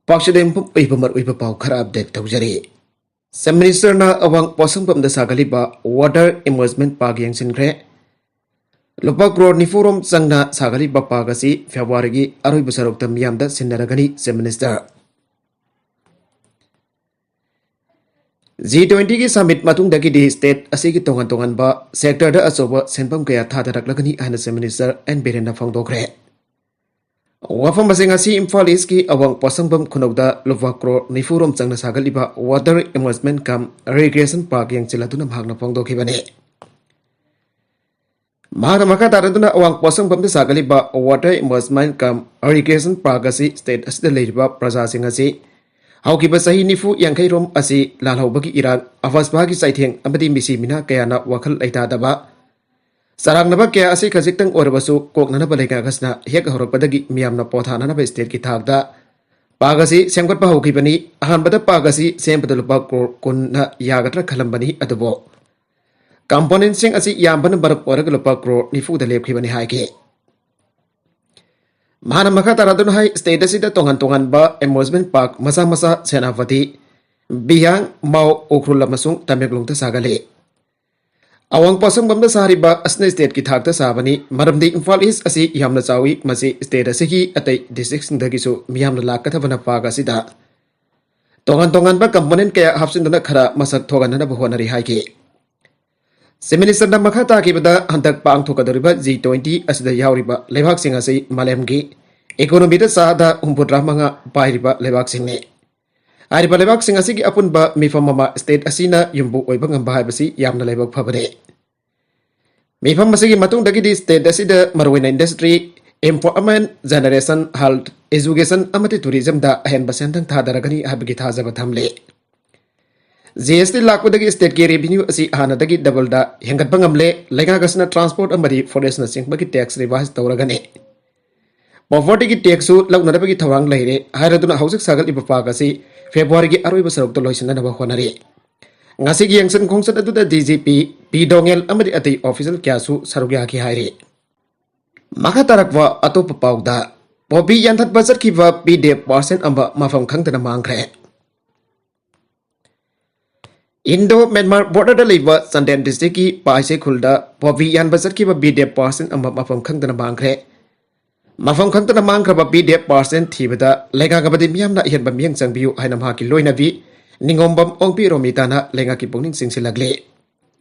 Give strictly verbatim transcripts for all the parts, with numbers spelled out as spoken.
ꯄꯥꯛꯁꯤꯗ ꯌꯨꯝꯐꯝ ꯑꯣꯏꯕ ꯃꯔꯨꯑꯣꯏꯕ ꯄꯥꯎ ꯈꯔ ꯑꯞꯗꯦꯠ ꯇꯧꯖꯔꯤ꯫ ꯆꯤꯐ ꯃꯤꯅꯤꯁꯇꯔꯅ ꯑꯋꯥꯡ ꯄꯣꯠꯁꯪꯕꯝꯗ ꯁꯥꯒꯠꯂꯤꯕ ꯋꯥꯇꯔ ꯑꯦꯃ꯭ꯌꯨꯖꯃꯦꯟꯠ ꯄꯥꯔꯛ ꯌꯦꯡꯁꯤꯟꯈ꯭ꯔꯦ꯫ ꯂꯨꯄꯥ ꯀ꯭ꯔꯣꯔ ꯅꯤꯐꯨ ꯔꯣꯝ ꯆꯪꯅ ꯁꯥꯒꯠꯂꯤꯕ ꯄꯥꯔꯛ ꯑꯁꯤ ꯐꯦꯕ꯭ꯔꯨꯋꯥꯔꯤꯒꯤ ꯑꯔꯣꯏꯕ ꯁꯔꯨꯛꯇ ꯃꯤꯌꯥꯝꯗ ꯁꯤꯟꯅꯔꯒꯅꯤ, ꯆꯤꯐ ꯃꯤꯅꯤꯁꯇꯔ꯫ ꯖꯤ ꯇ꯭ꯋꯦꯟꯇꯤꯒꯤ ꯁꯃꯤꯠ ꯃꯇꯨꯡꯗꯒꯤꯗꯤ ꯁ꯭ꯇꯦꯠ ꯑꯁꯤꯒꯤ ꯇꯣꯉꯥꯟ ꯇꯣꯉꯥꯟꯕ ꯁꯦꯛꯇꯔꯗ ꯑꯆꯧꯕ ꯁꯦꯟꯐꯝ ꯀꯌꯥ ꯊꯥꯗꯔꯛꯂꯒꯅꯤ ꯍꯥꯏꯅ ꯆꯤꯐ ꯃꯤꯅꯤꯁꯇꯔ ꯑꯦꯟ ꯕꯤꯔꯦꯟꯅ ꯐꯣꯡꯗꯣꯛꯈ꯭ꯔꯦ꯫ ꯋꯥꯐꯝ ꯑꯁꯤ ꯉꯁꯤ ꯏꯝꯐꯥꯜ ꯏꯁꯀꯤ ꯑꯋꯥꯡ ꯄꯣꯠꯁꯪꯕꯝ ꯈꯨꯅꯧꯗ ꯂꯨꯄꯥ ꯀ꯭ꯔꯣꯔ ꯅꯤꯐꯨ ꯔꯣꯝ ꯆꯪꯅ ꯁꯥꯒꯠꯂꯤꯕ ꯋꯥꯇꯔ ꯑꯦꯃ꯭ꯌꯨꯖꯃꯦꯟꯠ ꯀꯝ ꯔꯤꯀ꯭ꯔꯤꯌꯦꯁꯟ ꯄꯥꯔꯛ ꯌꯦꯡꯁꯤꯜꯂꯗꯨꯅ ꯃꯍꯥꯛꯅ ꯐꯣꯡꯗꯣꯛꯈꯤꯕꯅꯤ꯫ ꯃꯍꯥꯛꯅ ꯃꯈꯥ ꯇꯥꯔꯗꯨꯅ ꯑꯋꯥꯡ ꯄꯣꯠꯁꯪꯕꯝꯗ ꯁꯥꯒꯠꯂꯤꯕ ꯋꯥꯇꯔ ꯑꯦꯃ꯭ꯌꯨꯖꯃꯦꯟꯠ ꯀꯝ ꯔꯤꯀ꯭ꯔꯤꯌꯦꯁꯟ ꯄꯥꯔꯛ ꯑꯁꯤ ꯁ꯭ꯇꯦꯠ ꯑꯁꯤꯗ ꯂꯩꯔꯤꯕ ꯄ꯭ꯔꯖꯥꯁꯤꯡ ꯑꯁꯤ ꯍꯧꯈꯤꯕ ꯆꯍꯤ ꯅꯤꯐꯨ ꯌꯥꯡꯈꯩ ꯔꯣꯝ ꯑꯁꯤ ꯂꯥꯜꯍꯧꯕꯒꯤ ꯏꯔꯥꯡ, ꯑꯋꯥꯁꯄꯥꯒꯤ ꯆꯩꯊꯦꯡ ꯑꯃꯗꯤ ꯃꯤꯁꯤ ꯃꯤꯅꯥ ꯀꯌꯥꯅ ꯋꯥꯈꯜ ꯂꯩꯇꯥꯗꯕ, ꯆꯔꯥꯡꯅꯕ ꯀꯌꯥ ꯑꯁꯤ ꯈꯖꯤꯛꯇꯪ ꯑꯣꯏꯔꯕꯁꯨ ꯀꯣꯛꯅꯅꯕ ꯂꯩꯉꯥꯛ ꯑꯁꯤꯅ ꯍꯦꯛ ꯍꯧꯔꯛꯄꯗꯒꯤ ꯃꯤꯌꯥꯝꯅ ꯄꯣꯊꯥꯅꯅꯕ ꯁ꯭ꯇꯦꯠꯀꯤ ꯊꯥꯛꯇ ꯄꯥꯔꯛ ꯑꯁꯤ ꯁꯦꯝꯒꯠꯄ ꯍꯧꯈꯤꯕꯅꯤ꯫ ꯑꯍꯥꯟꯕꯗ ꯄꯥꯔꯛ ꯑꯁꯤ ꯁꯦꯝꯕꯗ ꯂꯨꯄꯥ ꯀ꯭ꯔꯣꯔ ꯀꯨꯟꯅ ꯌꯥꯒꯗ꯭ꯔꯥ ꯈꯜꯂꯝꯕꯅꯤ, ꯑꯗꯨꯕꯨ ꯀꯝꯄꯣꯅꯦꯟꯠꯁꯤꯡ ꯑꯁꯤ ꯌꯥꯝꯕꯅ ꯃꯔꯝ ꯑꯣꯏꯔꯒ ꯂꯨꯄꯥ ꯀ꯭ꯔꯣꯔ ꯅꯤꯐꯨꯗ ꯂꯦꯞꯈꯤꯕꯅꯤ ꯍꯥꯏꯈꯤ꯫ ꯃꯍꯥꯛꯅ ꯃꯈꯥ ꯇꯥꯔꯗꯨꯅ ꯍꯥꯏ, ꯁ꯭ꯇꯦꯠ ꯑꯁꯤꯗ ꯇꯣꯉꯥꯟ ꯇꯣꯉꯥꯟꯕ ꯑꯦꯃ꯭ꯌꯨꯖꯃꯦꯟꯠ ꯄꯥꯔꯛ ꯃꯆꯥ ꯃꯆꯥ ꯁꯦꯅꯥꯄꯇꯤ, ꯕꯤꯌꯥꯡ, ꯃꯥꯎ, ꯎꯈ꯭ꯔꯨꯜ ꯑꯃꯁꯨꯡ ꯇꯃꯦꯡꯂꯣꯡꯗ ꯁꯥꯒꯠꯂꯤ꯫ ꯑꯋꯥꯡ ꯄꯣꯠꯁꯪꯕꯝꯗ ꯁꯥꯔꯤꯕ ꯑꯁꯤꯅ ꯁ꯭ꯇꯦꯠꯀꯤ ꯊꯥꯛꯇ ꯁꯥꯕꯅꯤ, ꯃꯔꯝꯗꯤ ꯏꯝꯐꯥꯜ ꯏꯁ ꯑꯁꯤ ꯌꯥꯝꯅ ꯆꯥꯎꯏ, ꯃꯁꯤ ꯁ꯭ꯇꯦꯠ ꯑꯁꯤꯒꯤ ꯑꯇꯩ ꯗꯤꯁꯇ꯭ꯔꯤꯛꯁꯤꯡꯗꯒꯤꯁꯨ ꯃꯤꯌꯥꯝꯅ ꯂꯥꯛꯀꯗꯕꯅ ꯄꯥꯔꯛ ꯑꯁꯤꯗ ꯇꯣꯉꯥꯟ ꯇꯣꯉꯥꯟꯕ ꯀꯝꯄꯣꯅꯦꯟꯠ ꯀꯌꯥ ꯍꯥꯞꯆꯤꯟꯗꯨꯅ ꯈꯔ ꯃꯁꯛ ꯊꯣꯛꯍꯟꯅꯕ ꯍꯣꯠꯅꯔꯤ ꯍꯥꯏꯈꯤ꯫ ꯆꯤꯐ ꯃꯤꯅꯤꯁꯇꯔꯅ ꯃꯈꯥ ꯇꯥꯈꯤꯕꯗ, ꯍꯟꯗꯛ ꯄꯥꯡꯊꯣꯛꯀꯗꯧꯔꯤꯕ ꯖꯤ ꯇ꯭ꯋꯦꯟꯇꯤ ꯑꯁꯤꯗ ꯌꯥꯎꯔꯤꯕ ꯂꯩꯕꯥꯛꯁꯤꯡ ꯑꯁꯤ ꯃꯥꯂꯦꯝꯒꯤ ꯏꯀꯣꯅꯣꯃꯤꯗ ꯆꯥꯗ ꯍꯨꯝꯐꯨꯇꯔꯥ ꯃꯉꯥ ꯄꯥꯏꯔꯤꯕ ꯂꯩꯕꯥꯛꯁꯤꯡꯅꯤ꯫ ꯍꯥꯏꯔꯤꯕ ꯂꯩꯕꯥꯛꯁꯤꯡ ꯑꯁꯤꯒꯤ ꯑꯄꯨꯟꯕ ꯃꯤꯐꯝ ꯑꯃ ꯁ꯭ꯇꯦꯠ ꯑꯁꯤꯅ ꯌꯨꯝꯕꯨ ꯑꯣꯏꯕ ꯉꯝꯕ ꯍꯥꯏꯕꯁꯤ ꯌꯥꯝꯅ ꯂꯥꯏꯕꯛ ꯐꯕꯅꯤ꯫ ꯃꯤꯐꯝ ꯑꯁꯤꯒꯤ ꯃꯇꯨꯡꯗꯒꯤꯗꯤ ꯁ꯭ꯇꯦꯠ ꯑꯁꯤꯗ ꯃꯔꯨꯑꯣꯏꯅ ꯏꯟꯗꯁꯇ꯭ꯔꯤ, ꯑꯦꯝꯄ꯭ꯂꯣꯏꯃꯦꯟꯠ ꯖꯦꯅꯦꯔꯦꯁꯟ, ꯍꯦꯜꯊ, ꯑꯦꯖꯨꯀꯦꯁꯟ ꯑꯃꯗꯤ ꯇꯨꯔꯤꯖꯝꯗ ꯑꯍꯦꯟꯕ ꯁꯦꯟꯊꯪ ꯊꯥꯗꯔꯒꯅꯤ ꯍꯥꯏꯕꯒꯤ ꯊꯥꯖꯕ ꯊꯝꯂꯤ꯫ ꯖꯤ ꯑꯦꯁ ꯇꯤ ꯂꯥꯛꯄꯗꯒꯤ ꯁ꯭ꯇꯦꯠꯀꯤ ꯔꯦꯚꯤꯅ꯭ꯌꯨ ꯑꯁꯤ ꯍꯥꯟꯅꯗꯒꯤ ꯗꯕꯜꯗ ꯍꯦꯟꯒꯠꯄ ꯉꯝꯂꯦ꯫ ꯂꯩꯉꯥꯛ ꯑꯁꯤꯅ ꯇ꯭ꯔꯥꯟꯁꯄꯣꯔꯠ ꯑꯃꯗꯤ ꯐꯣꯔꯦꯁꯅꯆꯤꯡꯕꯒꯤ ꯇꯦꯛꯁ ꯔꯤꯚꯥꯏꯁ ꯇꯧꯔꯒꯅꯤ꯫ ꯄ꯭ꯔꯣꯄꯔꯇꯤꯒꯤ ꯇꯦꯛꯁꯁꯨ ꯂꯧꯅꯅꯕꯒꯤ ꯊꯧꯔꯥꯡ ꯂꯩꯔꯦ ꯍꯥꯏꯔꯗꯨꯅ ꯍꯧꯖꯤꯛ ꯁꯥꯒꯠꯂꯤꯕ ꯄꯥꯔꯛ ꯑꯁꯤ ꯐꯦꯕ꯭ꯔꯨꯋꯥꯔꯤꯒꯤ ꯑꯔꯣꯏꯕ ꯁꯔꯨꯛꯇ ꯂꯣꯏꯁꯤꯟꯅꯅꯕ ꯍꯣꯠꯅꯔꯤ꯫ ꯉꯁꯤꯒꯤ ꯌꯦꯡꯁꯤꯟ ꯈꯣꯡꯆꯠ ꯑꯗꯨꯗ ꯗꯤ ꯖꯤ ꯄꯤ ꯄꯤ ꯗꯣꯉꯦꯜ ꯑꯃꯗꯤ ꯑꯇꯩ ꯑꯣꯐꯤꯁꯤꯌꯦꯜ ꯀꯌꯥꯁꯨ ꯁꯔꯨꯛ ꯌꯥꯈꯤ ꯍꯥꯏꯔꯤ꯫ ꯃꯈꯥ ꯇꯥꯔꯛꯄ ꯑꯇꯣꯞꯄ ꯄꯥꯎꯗ, ꯄꯣꯄꯤ ꯌꯥꯟꯊꯠꯄ ꯆꯠꯈꯤꯕ ꯕꯤ ꯗꯤ ꯑꯦꯐ ꯄꯥꯔꯁꯟ ꯑꯃ ꯃꯐꯝ ꯈꯪꯗꯅ ꯃꯥꯡꯈ꯭ꯔꯦ꯫ ꯏꯟꯗꯣ ꯃ꯭ꯌꯥꯟꯃꯥꯔ ꯕꯣꯔꯗꯔꯗ ꯂꯩꯕ ꯆꯥꯟꯗꯦꯜ ꯗꯤꯁꯇ꯭ꯔꯤꯛꯀꯤ ꯄꯥꯏꯁꯦ ꯈꯨꯜꯗ ꯄꯣꯄꯤ ꯌꯥꯟꯕ ꯆꯠꯈꯤꯕ ꯕꯤ ꯗꯤ ꯑꯦꯐ ꯄꯥꯔꯁꯟ ꯑꯃ ꯃꯐꯝ ꯈꯪꯗꯅ ꯃꯥꯡꯈ꯭ꯔꯦ꯫ ꯃꯐꯝ ꯈꯪꯗꯅ ꯃꯥꯡꯈ꯭ꯔꯕ ꯕꯤ ꯗꯤ ꯑꯦꯐ ꯄꯥꯔꯁꯟ ꯊꯤꯕꯗ ꯂꯩꯉꯥꯛ ꯑꯃꯗꯤ ꯃꯤꯌꯥꯝꯅ ꯑꯍꯦꯟꯕ ꯃꯤꯠꯌꯦꯡ ꯆꯪꯕꯤꯌꯨ ꯍꯥꯏꯅ ꯃꯍꯥꯛꯀꯤ ꯂꯣꯏꯅꯕꯤ ꯅꯤꯉꯣꯝꯕꯝ ꯑꯣꯡꯄꯤ ꯔꯣꯃꯤꯇꯥꯅ ꯂꯩꯉꯥꯛꯀꯤ ꯄꯨꯛꯅꯤꯡ ꯆꯤꯡꯁꯤꯜꯂꯛꯂꯤ꯫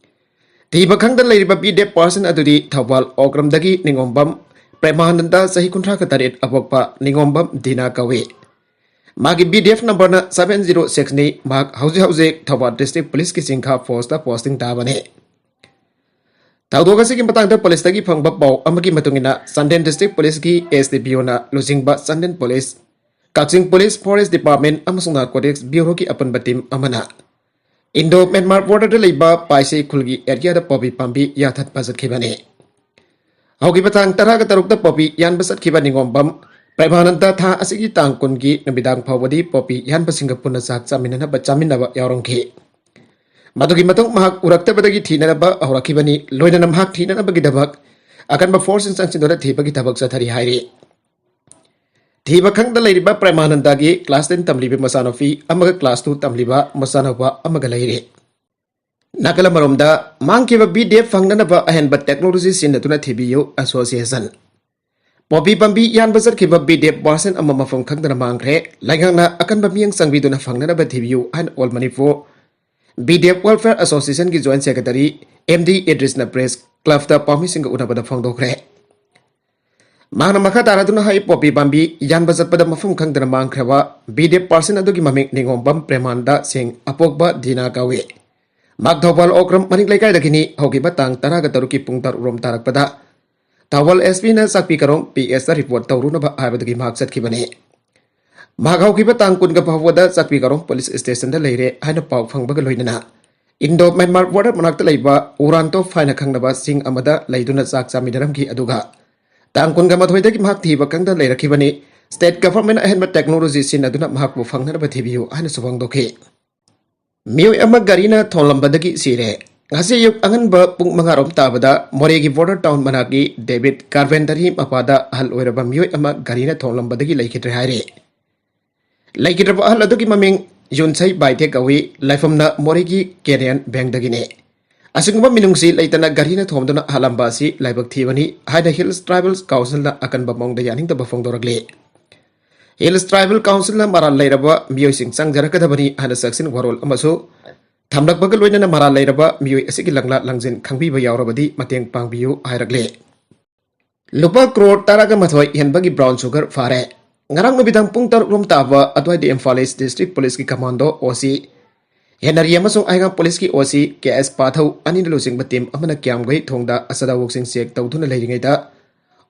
ꯊꯤꯕ ꯈꯪꯗꯅ ꯂꯩꯔꯤꯕ ꯕꯤ ꯗꯤ ꯑꯦꯐ ꯄꯥꯔꯁꯟ ꯑꯗꯨꯗꯤ ꯊꯧꯕꯥꯜ ꯑꯣꯀ꯭ꯔꯝꯗꯒꯤ ꯅꯤꯉꯣꯝꯕꯝ ꯄ꯭ꯔꯦꯃꯥꯅꯟꯗ, ꯆꯍꯤ ꯀꯨꯟꯊ꯭ꯔꯥꯒ ꯇꯔꯦꯠ ꯑꯄꯣꯛꯄ ꯅꯤꯉꯣꯝꯕꯝ ꯗꯤꯅꯥ ꯀꯧꯏ꯫ ꯃꯥꯒꯤ ꯕꯤ ꯗꯤ ꯑꯦꯐ ꯅꯝꯕꯔꯅ ꯁꯚꯦꯟ ꯖꯤꯔꯣ ꯁꯤꯛꯁꯅꯤ꯫ ꯃꯍꯥꯛ ꯍꯧꯖꯤꯛ ꯍꯧꯖꯤꯛ ꯊꯧꯕꯥꯜ ꯗꯤꯁꯇ꯭ꯔꯤꯛ ꯄꯨꯂꯤꯁꯀꯤ ꯆꯤꯡꯈꯥ ꯐꯣꯔꯁꯇ ꯄꯣꯁꯇꯤꯡ ꯇꯥꯕꯅꯤ꯫ ꯊꯧꯗꯣꯛ ꯑꯁꯤꯒꯤ ꯃꯇꯥꯡꯗ ꯄꯨꯂꯤꯁꯇꯒꯤ ꯐꯪꯕ ꯄꯥꯎ ꯑꯃꯒꯤ ꯃꯇꯨꯡ ꯏꯟꯅ, ꯆꯥꯟꯗꯦꯜ ꯗꯤꯁꯇ꯭ꯔꯤꯛ ꯄꯨꯂꯤꯁꯀꯤ ꯑꯦꯁ ꯗꯤ ꯄꯤ ꯑꯣꯅ ꯂꯨꯆꯤꯡꯕ ꯆꯥꯟꯗꯦꯜ ꯄꯨꯂꯤꯁ, ꯀꯛꯆꯤꯡ ꯄꯨꯂꯤꯁ, ꯐꯣꯔꯦꯁ ꯗꯤꯄꯥꯔꯠꯃꯦꯟ ꯑꯃꯁꯨꯡ ꯅꯥꯔꯀꯣꯇꯤꯛꯁ ꯕ꯭ꯌꯨꯔꯣꯒꯤ ꯑꯄꯨꯟꯕ ꯇꯤꯝ ꯑꯃꯅ ꯏꯟꯗꯣ ꯃ꯭ꯌꯥꯟꯃꯥꯔ ꯕꯣꯔꯗꯔꯗ ꯂꯩꯕ ꯄꯥꯏꯁꯦ ꯈꯨꯜꯒꯤ ꯑꯦꯔꯤꯌꯥꯗ ꯄꯣꯄꯤ ꯄꯥꯝꯕꯤ ꯌꯥꯟꯊꯠꯄ ꯆꯠꯈꯤꯕꯅꯤ꯫ ꯍꯧꯈꯤꯕ ꯇꯥꯡ ꯇꯔꯥꯒ ꯇꯔꯨꯛꯇ ꯄꯣꯄꯤ ꯌꯥꯟꯕ ꯆꯠꯈꯤꯕ ꯅꯤꯉꯣꯝꯕꯝ ꯄ꯭ꯔꯦꯃꯥꯅꯟꯗ ꯊꯥ ꯑꯁꯤꯒꯤ ꯇꯥꯡ ꯀꯨꯟꯒꯤ ꯅꯨꯃꯤꯗꯥꯡ ꯐꯥꯎꯕꯗꯤ ꯄꯣꯄꯤ ꯌꯥꯟꯕꯁꯤꯡꯒ ꯄꯨꯟꯅ ꯆꯥꯛ ꯆꯥꯃꯤꯟꯅꯅꯕ, ꯆꯥꯃꯤꯟꯅꯕ ꯌꯥꯎꯔꯝꯈꯤ꯫ ꯃꯗꯨꯒꯤ ꯃꯇꯨꯡ ꯃꯍꯥꯛ ꯎꯔꯛꯇꯕꯗꯒꯤ ꯊꯤꯅꯅꯕ ꯍꯧꯔꯛꯈꯤꯕꯅꯤ꯫ ꯂꯣꯏꯅꯅ ꯃꯍꯥꯛ ꯊꯤꯅꯅꯕꯒꯤꯗꯃꯛ ꯑꯀꯟꯕ ꯐꯣꯔꯁꯁꯤꯡ ꯆꯪꯁꯤꯟꯗꯨꯅ ꯊꯤꯕꯒꯤ ꯊꯕꯛ ꯆꯠꯊꯔꯤ ꯍꯥꯏꯔꯤ꯫ ꯊꯤꯕ ꯈꯪꯗ ꯂꯩꯔꯤꯕ ꯄ꯭ꯔꯦꯃꯥꯅꯟꯗꯒꯤ ꯀ꯭ꯂꯥꯁ ꯇꯦꯟ ꯇꯝꯂꯤꯕ ꯃꯆꯥꯅꯨꯄꯤ ꯑꯃꯒ ꯀ꯭ꯂꯥꯁ ꯇꯨ ꯇꯝꯂꯤꯕ ꯃꯆꯥꯅꯨꯄꯥ ꯑꯃꯒ ꯂꯩꯔꯤ꯫ ꯅꯥꯀꯜ ꯑꯃꯔꯣꯝꯗ, ꯃꯥꯡꯈꯤꯕ ꯕꯤ ꯗꯤ ꯑꯦꯐ ꯐꯪꯅꯅꯕ ꯑꯍꯦꯟꯕ ꯇꯦꯛꯅꯣꯂꯣꯖꯤ ꯁꯤꯖꯤꯟꯅꯗꯨꯅ ꯊꯤꯕꯤꯌꯨ ꯑꯦꯁꯣꯁꯤꯌꯦꯁꯟ꯫ ꯄꯣꯄꯤ ꯄꯥꯝꯕꯤ ꯌꯥꯟꯕ ꯆꯠꯈꯤꯕ ꯕꯤ ꯗꯤ ꯑꯦꯐ ꯄꯥꯔꯁꯟ ꯑꯃ ꯃꯐꯝ ꯈꯪꯗꯅ ꯃꯥꯡꯈ꯭ꯔꯦ꯫ ꯂꯩꯉꯥꯛꯅ ꯑꯀꯟꯕ ꯃꯤꯠꯌꯦꯡ ꯆꯪꯕꯤꯗꯨꯅ ꯐꯪꯅꯅꯕ ꯊꯤꯕꯤꯌꯨ ꯍꯥꯏꯅ all Manipur B D F welfare ꯑꯦꯁꯣꯁꯤꯌꯦꯁꯟꯒꯤ ꯖꯣꯏꯟꯠ ꯁꯦꯀ꯭ꯔꯦꯇꯔꯤ ꯑꯦꯝ ꯗꯤ ꯏꯗ꯭ꯔꯤꯁꯅ ꯄ꯭ꯔꯦꯁ ꯀ꯭ꯂꯕꯇ ꯄꯥꯎꯃꯤꯁꯤꯡꯒ ꯎꯅꯕꯗ ꯐꯣꯡꯗꯣꯛꯈ꯭ꯔꯦ꯫ ꯃꯍꯥꯛꯅ ꯃꯈꯥ ꯇꯥꯔꯗꯨꯅ ꯍꯥꯏ, ꯄꯣꯄꯤ ꯄꯥꯝꯕꯤ ꯌꯥꯟꯕ ꯆꯠꯄꯗ ꯃꯐꯝ ꯈꯪꯗꯅ ꯃꯥꯡꯈ꯭ꯔꯕ ꯕꯤ ꯗꯤ ꯑꯦꯐ ꯄꯥꯔꯁꯟ ꯑꯗꯨꯒꯤ ꯃꯃꯤꯡ ꯅꯤꯉꯣꯝꯕꯝ ꯄ꯭ꯔꯦꯃꯥꯅꯟꯗ ꯁꯤꯡ, ꯑꯄꯣꯛꯄ ꯗꯤꯅꯥ ꯀꯧꯏ꯫ ꯃꯍꯥꯛ ꯊꯧꯕꯥꯜ ꯑꯣꯀ꯭ꯔꯝ ꯃꯅꯤꯡ ꯂꯩꯀꯥꯏꯗꯒꯤꯅꯤ꯫ ꯍꯧꯈꯤꯕ ꯇꯥꯡ ꯇꯔꯥꯒ ꯇꯔꯨꯛꯀꯤ ꯄꯨꯡ ꯇꯔꯨꯛ ꯔꯣꯝ ꯇꯥꯔꯛꯄꯗ ꯊꯧꯕꯥꯜ ꯑꯦꯁ ꯄꯤꯅ ꯆꯥꯛꯄꯤ ꯀꯥꯔꯣꯡ ꯄꯤ ꯑꯦꯁꯇ ꯔꯤꯄꯣꯔꯠ ꯇꯧꯔꯨꯅꯕ ꯍꯥꯏꯕꯗꯒꯤ ꯃꯍꯥꯛ ꯆꯠꯈꯤꯕꯅꯤ꯫ ꯃꯍꯥꯛ ꯍꯧꯈꯤꯕ ꯇꯥꯡ ꯀꯨꯟꯒ ꯐꯥꯎꯕꯗ ꯆꯥꯛꯄꯤ ꯀꯥꯔꯣꯡ ꯄꯨꯂꯤꯁ ꯁ꯭ꯇꯦꯁꯟꯗ ꯂꯩꯔꯦ ꯍꯥꯏꯅ ꯄꯥꯎ ꯐꯪꯕꯒ ꯂꯣꯏꯅꯅ ꯏꯟꯗꯣ ꯃ꯭ꯌꯥꯟꯃꯥꯔ ꯕꯣꯔꯗꯔ ꯃꯅꯥꯛꯇ ꯂꯩꯕ ꯎꯔꯥꯟꯇꯣꯞ ꯍꯥꯏꯅ ꯈꯪꯅꯕ ꯆꯤꯡ ꯑꯃꯗ ꯂꯩꯗꯨꯅ ꯆꯥꯛ ꯆꯥꯃꯤꯟꯅꯔꯝꯈꯤ꯫ ꯑꯗꯨꯒ ꯇꯥꯡ ꯀꯨꯟꯒ ꯃꯥꯊꯣꯏꯗꯒꯤ ꯃꯍꯥꯛ ꯊꯤꯕ ꯈꯪꯗ ꯂꯩꯔꯛꯈꯤꯕꯅꯤ꯫ ꯁ꯭ꯇꯦꯠ ꯒꯚꯔꯟꯃꯦꯟꯠꯅ ꯑꯍꯦꯟꯕ ꯇꯦꯛꯅꯣꯂꯣꯖꯤ ꯁꯤꯖꯤꯟꯅꯗꯨꯅ ꯃꯍꯥꯛꯄꯨ ꯐꯪꯅꯅꯕ ꯊꯤꯕꯤꯌꯨ ꯍꯥꯏꯅꯁꯨ ꯐꯣꯡꯗꯣꯛꯈꯤ꯫ ꯃꯤꯑꯣꯏ ꯑꯃ ꯒꯥꯔꯤꯅ ꯊꯣꯝꯂꯝꯕꯗꯒꯤ ꯁꯤꯔꯦ꯫ ꯉꯁꯤ ꯑꯌꯨꯛ ꯑꯉꯟꯕ ꯄꯨꯡ ꯃꯉꯥ ꯔꯣꯝ ꯇꯥꯕꯗ ꯃꯣꯔꯦꯒꯤ ꯕꯣꯔꯗꯔ ꯇꯥꯎꯟ ꯃꯅꯥꯛꯀꯤ ꯗꯦꯕꯤꯠ ꯀꯥꯔꯚꯦꯟꯗꯔꯤ ꯃꯄꯥꯗ ꯑꯍꯜ ꯑꯣꯏꯔꯕ ꯃꯤꯑꯣꯏ ꯑꯃ ꯒꯥꯔꯤꯅ ꯊꯣꯝꯂꯝꯕꯗꯒꯤ ꯂꯩꯈꯤꯗ꯭ꯔꯦ ꯍꯥꯏꯔꯦ꯫ ꯂꯩꯈꯤꯗ꯭ꯔꯕ ꯑꯍꯜ ꯑꯗꯨꯒꯤ ꯃꯃꯤꯡ ꯌꯨꯟꯁꯩ ꯕꯥꯏꯊꯦ ꯀꯧꯏ, ꯂꯩꯐꯝꯅ ꯃꯣꯔꯦꯒꯤ ꯀꯦꯅꯤꯌꯟ ꯕꯦꯡꯗꯒꯤꯅꯤ꯫ ꯑꯁꯤꯒꯨꯝꯕ ꯃꯤꯅꯨꯡꯁꯤ ꯂꯩꯇꯅ ꯒꯥꯔꯤꯅ ꯊꯣꯝꯗꯨꯅ ꯍꯥꯠꯂꯝꯕ ꯑꯁꯤ ꯂꯥꯏꯕꯛ ꯊꯤꯕꯅꯤ ꯍꯥꯏꯅ ꯍꯤꯜꯁ ꯇ꯭ꯔꯥꯏꯕꯜꯁ ꯀꯥꯎꯟꯁꯤꯜꯅ ꯑꯀꯟꯕ ꯃꯑꯣꯡꯗ ꯌꯥꯅꯤꯡꯗꯕ ꯐꯣꯡꯗꯣꯔꯛꯂꯤ꯫ ꯍꯤꯜꯁ ꯇ꯭ꯔꯥꯏꯕꯜ ꯀꯥꯎꯟꯁꯤꯜꯅ ꯃꯔꯥꯜ ꯂꯩꯔꯕ ꯃꯤꯑꯣꯏꯁꯤꯡ ꯆꯪꯖꯔꯛꯀꯗꯕꯅꯤ ꯍꯥꯏꯅ ꯆꯦꯛꯁꯤꯟ ꯋꯥꯔꯣꯜ ꯑꯃꯁꯨ ꯊꯝꯂꯛꯄꯒ ꯂꯣꯏꯅꯅ ꯃꯔꯥꯜ ꯂꯩꯔꯕ ꯃꯤꯑꯣꯏ ꯑꯁꯤꯒꯤ ꯂꯪꯂꯥ ꯂꯪꯖꯤꯟ ꯈꯪꯕꯤꯕ ꯌꯥꯎꯔꯕꯗꯤ ꯃꯇꯦꯡ ꯄꯥꯡꯕꯤꯌꯨ ꯍꯥꯏꯔꯛꯂꯦ꯫ ꯂꯨꯄꯥ ꯀ꯭ꯔꯣꯔ ꯇꯔꯥꯒ ꯃꯥꯊꯣꯏ ꯍꯦꯟꯕꯒꯤ ꯕ꯭ꯔꯥꯎꯟ ꯁꯨꯒꯔ ꯐꯥꯔꯦ꯫ ꯉꯔꯥꯡ ꯅꯨꯃꯤꯗꯥꯡ ꯄꯨꯡ ꯇꯔꯨꯛ ꯔꯣꯝ ꯇꯥꯕ ꯑꯗꯨꯋꯥꯏꯗ ꯏꯝꯐꯥꯜ ꯏꯁ ꯗꯤꯁꯇ꯭ꯔꯤꯛ ꯄꯨꯂꯤꯁꯀꯤ ꯀꯃꯥꯟꯗꯣ ꯑꯣ ꯁꯤ ꯍꯦꯅꯔꯤ ꯑꯃꯁꯨꯡ ꯑꯍꯩꯉꯥꯡ ꯄꯨꯂꯤꯁꯀꯤ ꯑꯣ ꯁꯤ ꯀꯦ ꯑꯦꯁ ꯄꯥꯊꯧ ꯑꯅꯤꯅ ꯂꯨꯆꯤꯡꯕ ꯇꯤꯝ ꯑꯃꯅ ꯀꯤꯌꯥꯝꯒꯩ ꯊꯣꯡꯗ ꯑꯆꯥꯗꯥꯎꯑꯣꯛꯁꯤꯡ ꯆꯦꯛ ꯇꯧꯗꯨꯅ ꯂꯩꯔꯤꯉꯩꯗ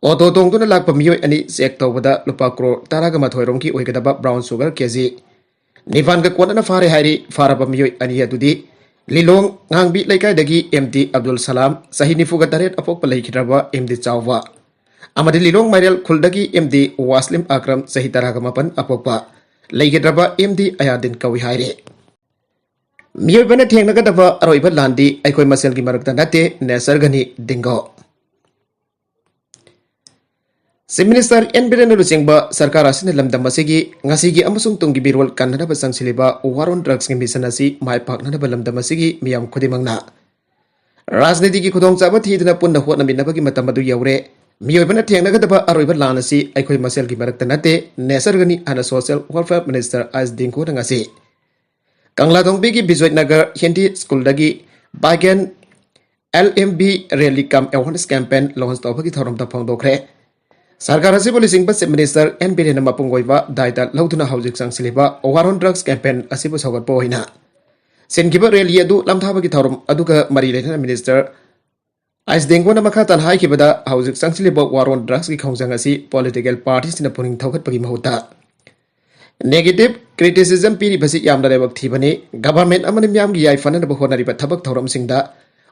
ꯑꯣꯇꯣ ꯇꯣꯡꯗꯨꯅ ꯂꯥꯛꯄ ꯃꯤꯑꯣꯏ ꯑꯅꯤ ꯆꯦꯛ ꯇꯧꯕꯗ ꯂꯨꯄꯥ ꯀ꯭ꯔꯣꯔ ꯇꯔꯥꯒ ꯃꯥꯊꯣꯏ ꯔꯣꯝꯒꯤ ꯑꯣꯏꯒꯗꯕ ꯕ꯭ꯔꯥꯎꯟ ꯁꯨꯒꯔ ꯀꯦ ꯖꯤ ꯅꯤꯄꯥꯟꯒ ꯀꯣꯟꯅꯅ ꯐꯥꯔꯦ ꯍꯥꯏꯔꯤ꯫ ꯐꯥꯔꯕ ꯃꯤꯑꯣꯏ ꯑꯅꯤ ꯑꯗꯨꯗꯤ ꯂꯤꯂꯣꯡ ꯉꯥꯡꯕꯤ ꯂꯩꯀꯥꯏꯗꯒꯤ ꯑꯦꯝ ꯗꯤ ꯑꯕꯗꯨꯜ ꯁꯂꯥꯝ, ꯆꯍꯤ ꯅꯤꯐꯨꯒ ꯇꯔꯦꯠ ꯑꯄꯣꯛꯄ ꯂꯩꯈꯤꯗ꯭ꯔꯕ ꯑꯦꯝ ꯗꯤ ꯆꯥꯎꯕ, ꯑꯃꯗꯤ ꯂꯤꯂꯣꯡ ꯃꯥꯏꯔꯦꯜ ꯈꯨꯜꯗꯒꯤ ꯑꯦꯝ ꯗꯤ ꯋꯥꯁꯂꯤꯝ ꯑꯀ꯭ꯔꯝ, ꯆꯍꯤ ꯇꯔꯥꯒ ꯃꯥꯄꯟ ꯑꯄꯣꯛꯄ ꯂꯩꯈꯤꯗ꯭ꯔꯕ ꯑꯦꯝ ꯗꯤ ꯑꯌꯥꯗꯤꯟ ꯀꯧꯏ ꯍꯥꯏꯔꯤ꯫ ꯃꯤꯑꯣꯏꯕꯅ ꯊꯦꯡꯅꯒꯗꯕ ꯑꯔꯣꯏꯕ ꯂꯥꯟꯗꯤ ꯑꯩꯈꯣꯏ ꯃꯁꯦꯜꯒꯤ ꯃꯔꯛꯇ ꯅꯠꯇꯦ, ꯅꯦꯆꯔꯒꯅꯤ, ꯗꯤꯡꯒꯣ꯫ ꯆꯤꯐ ꯃꯤꯅꯤꯁꯇꯔ ꯑꯦꯟ ꯕꯤꯔꯦꯟꯅ ꯂꯨꯆꯤꯡꯕ ꯁꯔꯀꯥꯔ ꯑꯁꯤꯅ ꯂꯝꯗꯝ ꯑꯁꯤꯒꯤ ꯉꯁꯤꯒꯤ ꯑꯃꯁꯨꯡ ꯇꯨꯡꯒꯤ ꯃꯤꯔꯣꯜ ꯀꯟꯅꯅꯕ ꯆꯪꯁꯤꯜꯂꯤꯕ ꯋꯥꯔ ꯑꯣꯟ ꯗ꯭ꯔꯒꯁꯀꯤ ꯃꯤꯁꯟ ꯑꯁꯤ ꯃꯥꯏ ꯄꯥꯛꯅꯅꯕ ꯂꯝꯗꯝ ꯑꯁꯤꯒꯤ ꯃꯤꯌꯥꯝ ꯈꯨꯗꯤꯡꯃꯛꯅ ꯔꯥꯖꯅꯤꯇꯤꯒꯤ ꯈꯨꯗꯣꯡꯆꯥꯕ ꯊꯤꯗꯨꯅ ꯄꯨꯟꯅ ꯍꯣꯠꯅꯃꯤꯟꯅꯕꯒꯤ ꯃꯇꯝ ꯑꯗꯨ ꯌꯧꯔꯦ꯫ ꯃꯤꯑꯣꯏꯕꯅ ꯊꯦꯡꯅꯒꯗꯕ ꯑꯔꯣꯏꯕ ꯂꯥꯟ ꯑꯁꯤ ꯑꯩꯈꯣꯏ ꯃꯁꯦꯜꯒꯤ ꯃꯔꯛꯇ ꯅꯠꯇꯦ, ꯅꯦꯆꯔꯒꯅꯤ ꯍꯥꯏꯅ ꯁꯣꯁꯤꯌꯦꯜ ꯋꯦꯜꯐꯤꯌꯔ ꯃꯤꯅꯤꯁꯇꯔ ꯑꯥꯏꯁ ꯗꯤꯡꯒꯣꯅ ꯉꯁꯤ ꯀꯪꯂꯥꯇꯣꯡꯕꯤꯒꯤ ꯕꯤꯖꯣꯏ ꯅꯒꯔ ꯍꯤꯟꯗꯤ ꯁ꯭ꯀꯨꯜꯗꯒꯤ bike N L M B rally cum awareness campaign launch ꯇꯧꯕꯒꯤ ꯊꯧꯔꯝꯗ ꯐꯣꯡꯗꯣꯛꯈ꯭ꯔꯦ꯫ ꯁꯔꯀꯥꯔ ꯑꯁꯤꯕꯨ ꯂꯨꯆꯤꯡꯕ ꯆꯤꯐ ꯃꯤꯅꯤꯁꯇꯔ ꯑꯦꯟ ꯕꯤꯔꯦꯟꯅ ꯃꯄꯨꯡ ꯑꯣꯏꯕ ꯗꯥꯏꯇ ꯂꯧꯗꯨꯅ ꯍꯧꯖꯤꯛ ꯆꯪꯁꯤꯜꯂꯤꯕ ꯋꯥꯔ ꯑꯣꯟ ꯗ꯭ꯔꯒꯁ ꯀꯦꯝꯄꯦꯟ ꯑꯁꯤꯕꯨ ꯁꯧꯒꯠꯄ ꯑꯣꯏꯅ ꯁꯤꯟꯈꯤꯕ ꯔꯦꯂꯤ ꯑꯗꯨ ꯂꯝꯊꯥꯕꯒꯤ ꯊꯧꯔꯝ ꯑꯗꯨꯒ ꯃꯔꯤ ꯂꯩꯅꯅ ꯃꯤꯅꯤꯁꯇꯔ ꯑꯥꯏꯁ ꯗꯦꯡꯒꯣꯅ ꯃꯈꯥ ꯇꯥꯅ ꯍꯥꯏꯈꯤꯕꯗ, ꯍꯧꯖꯤꯛ ꯆꯪꯁꯤꯜꯂꯤꯕ ꯋꯥꯔ ꯑꯣꯟ ꯗ꯭ꯔꯒꯁꯀꯤ ꯈꯣꯡꯖꯪ ꯑꯁꯤ ꯄꯣꯂꯤꯇꯤꯀꯦꯜ ꯄꯥꯔꯇꯤꯁꯤꯡꯅ ꯄꯨꯛꯅꯤꯡ ꯊꯧꯒꯠꯄꯒꯤ ꯃꯍꯨꯠꯇ ꯅꯦꯒꯦꯇꯤꯚ ꯀ꯭ꯔꯤꯇꯤꯁꯤꯖꯝ ꯄꯤꯔꯤꯕꯁꯤ ꯌꯥꯝꯅ ꯂꯥꯏꯕꯛ ꯊꯤꯕꯅꯤ꯫ ꯒꯚꯔꯟꯃꯦꯟꯠ ꯑꯃꯅ ꯃꯤꯌꯥꯝꯒꯤ ꯌꯥꯏꯐꯅꯅꯕ ꯍꯣꯠꯅꯔꯤꯕ ꯊꯕꯛ ꯊꯧꯔꯝꯁꯤꯡꯗ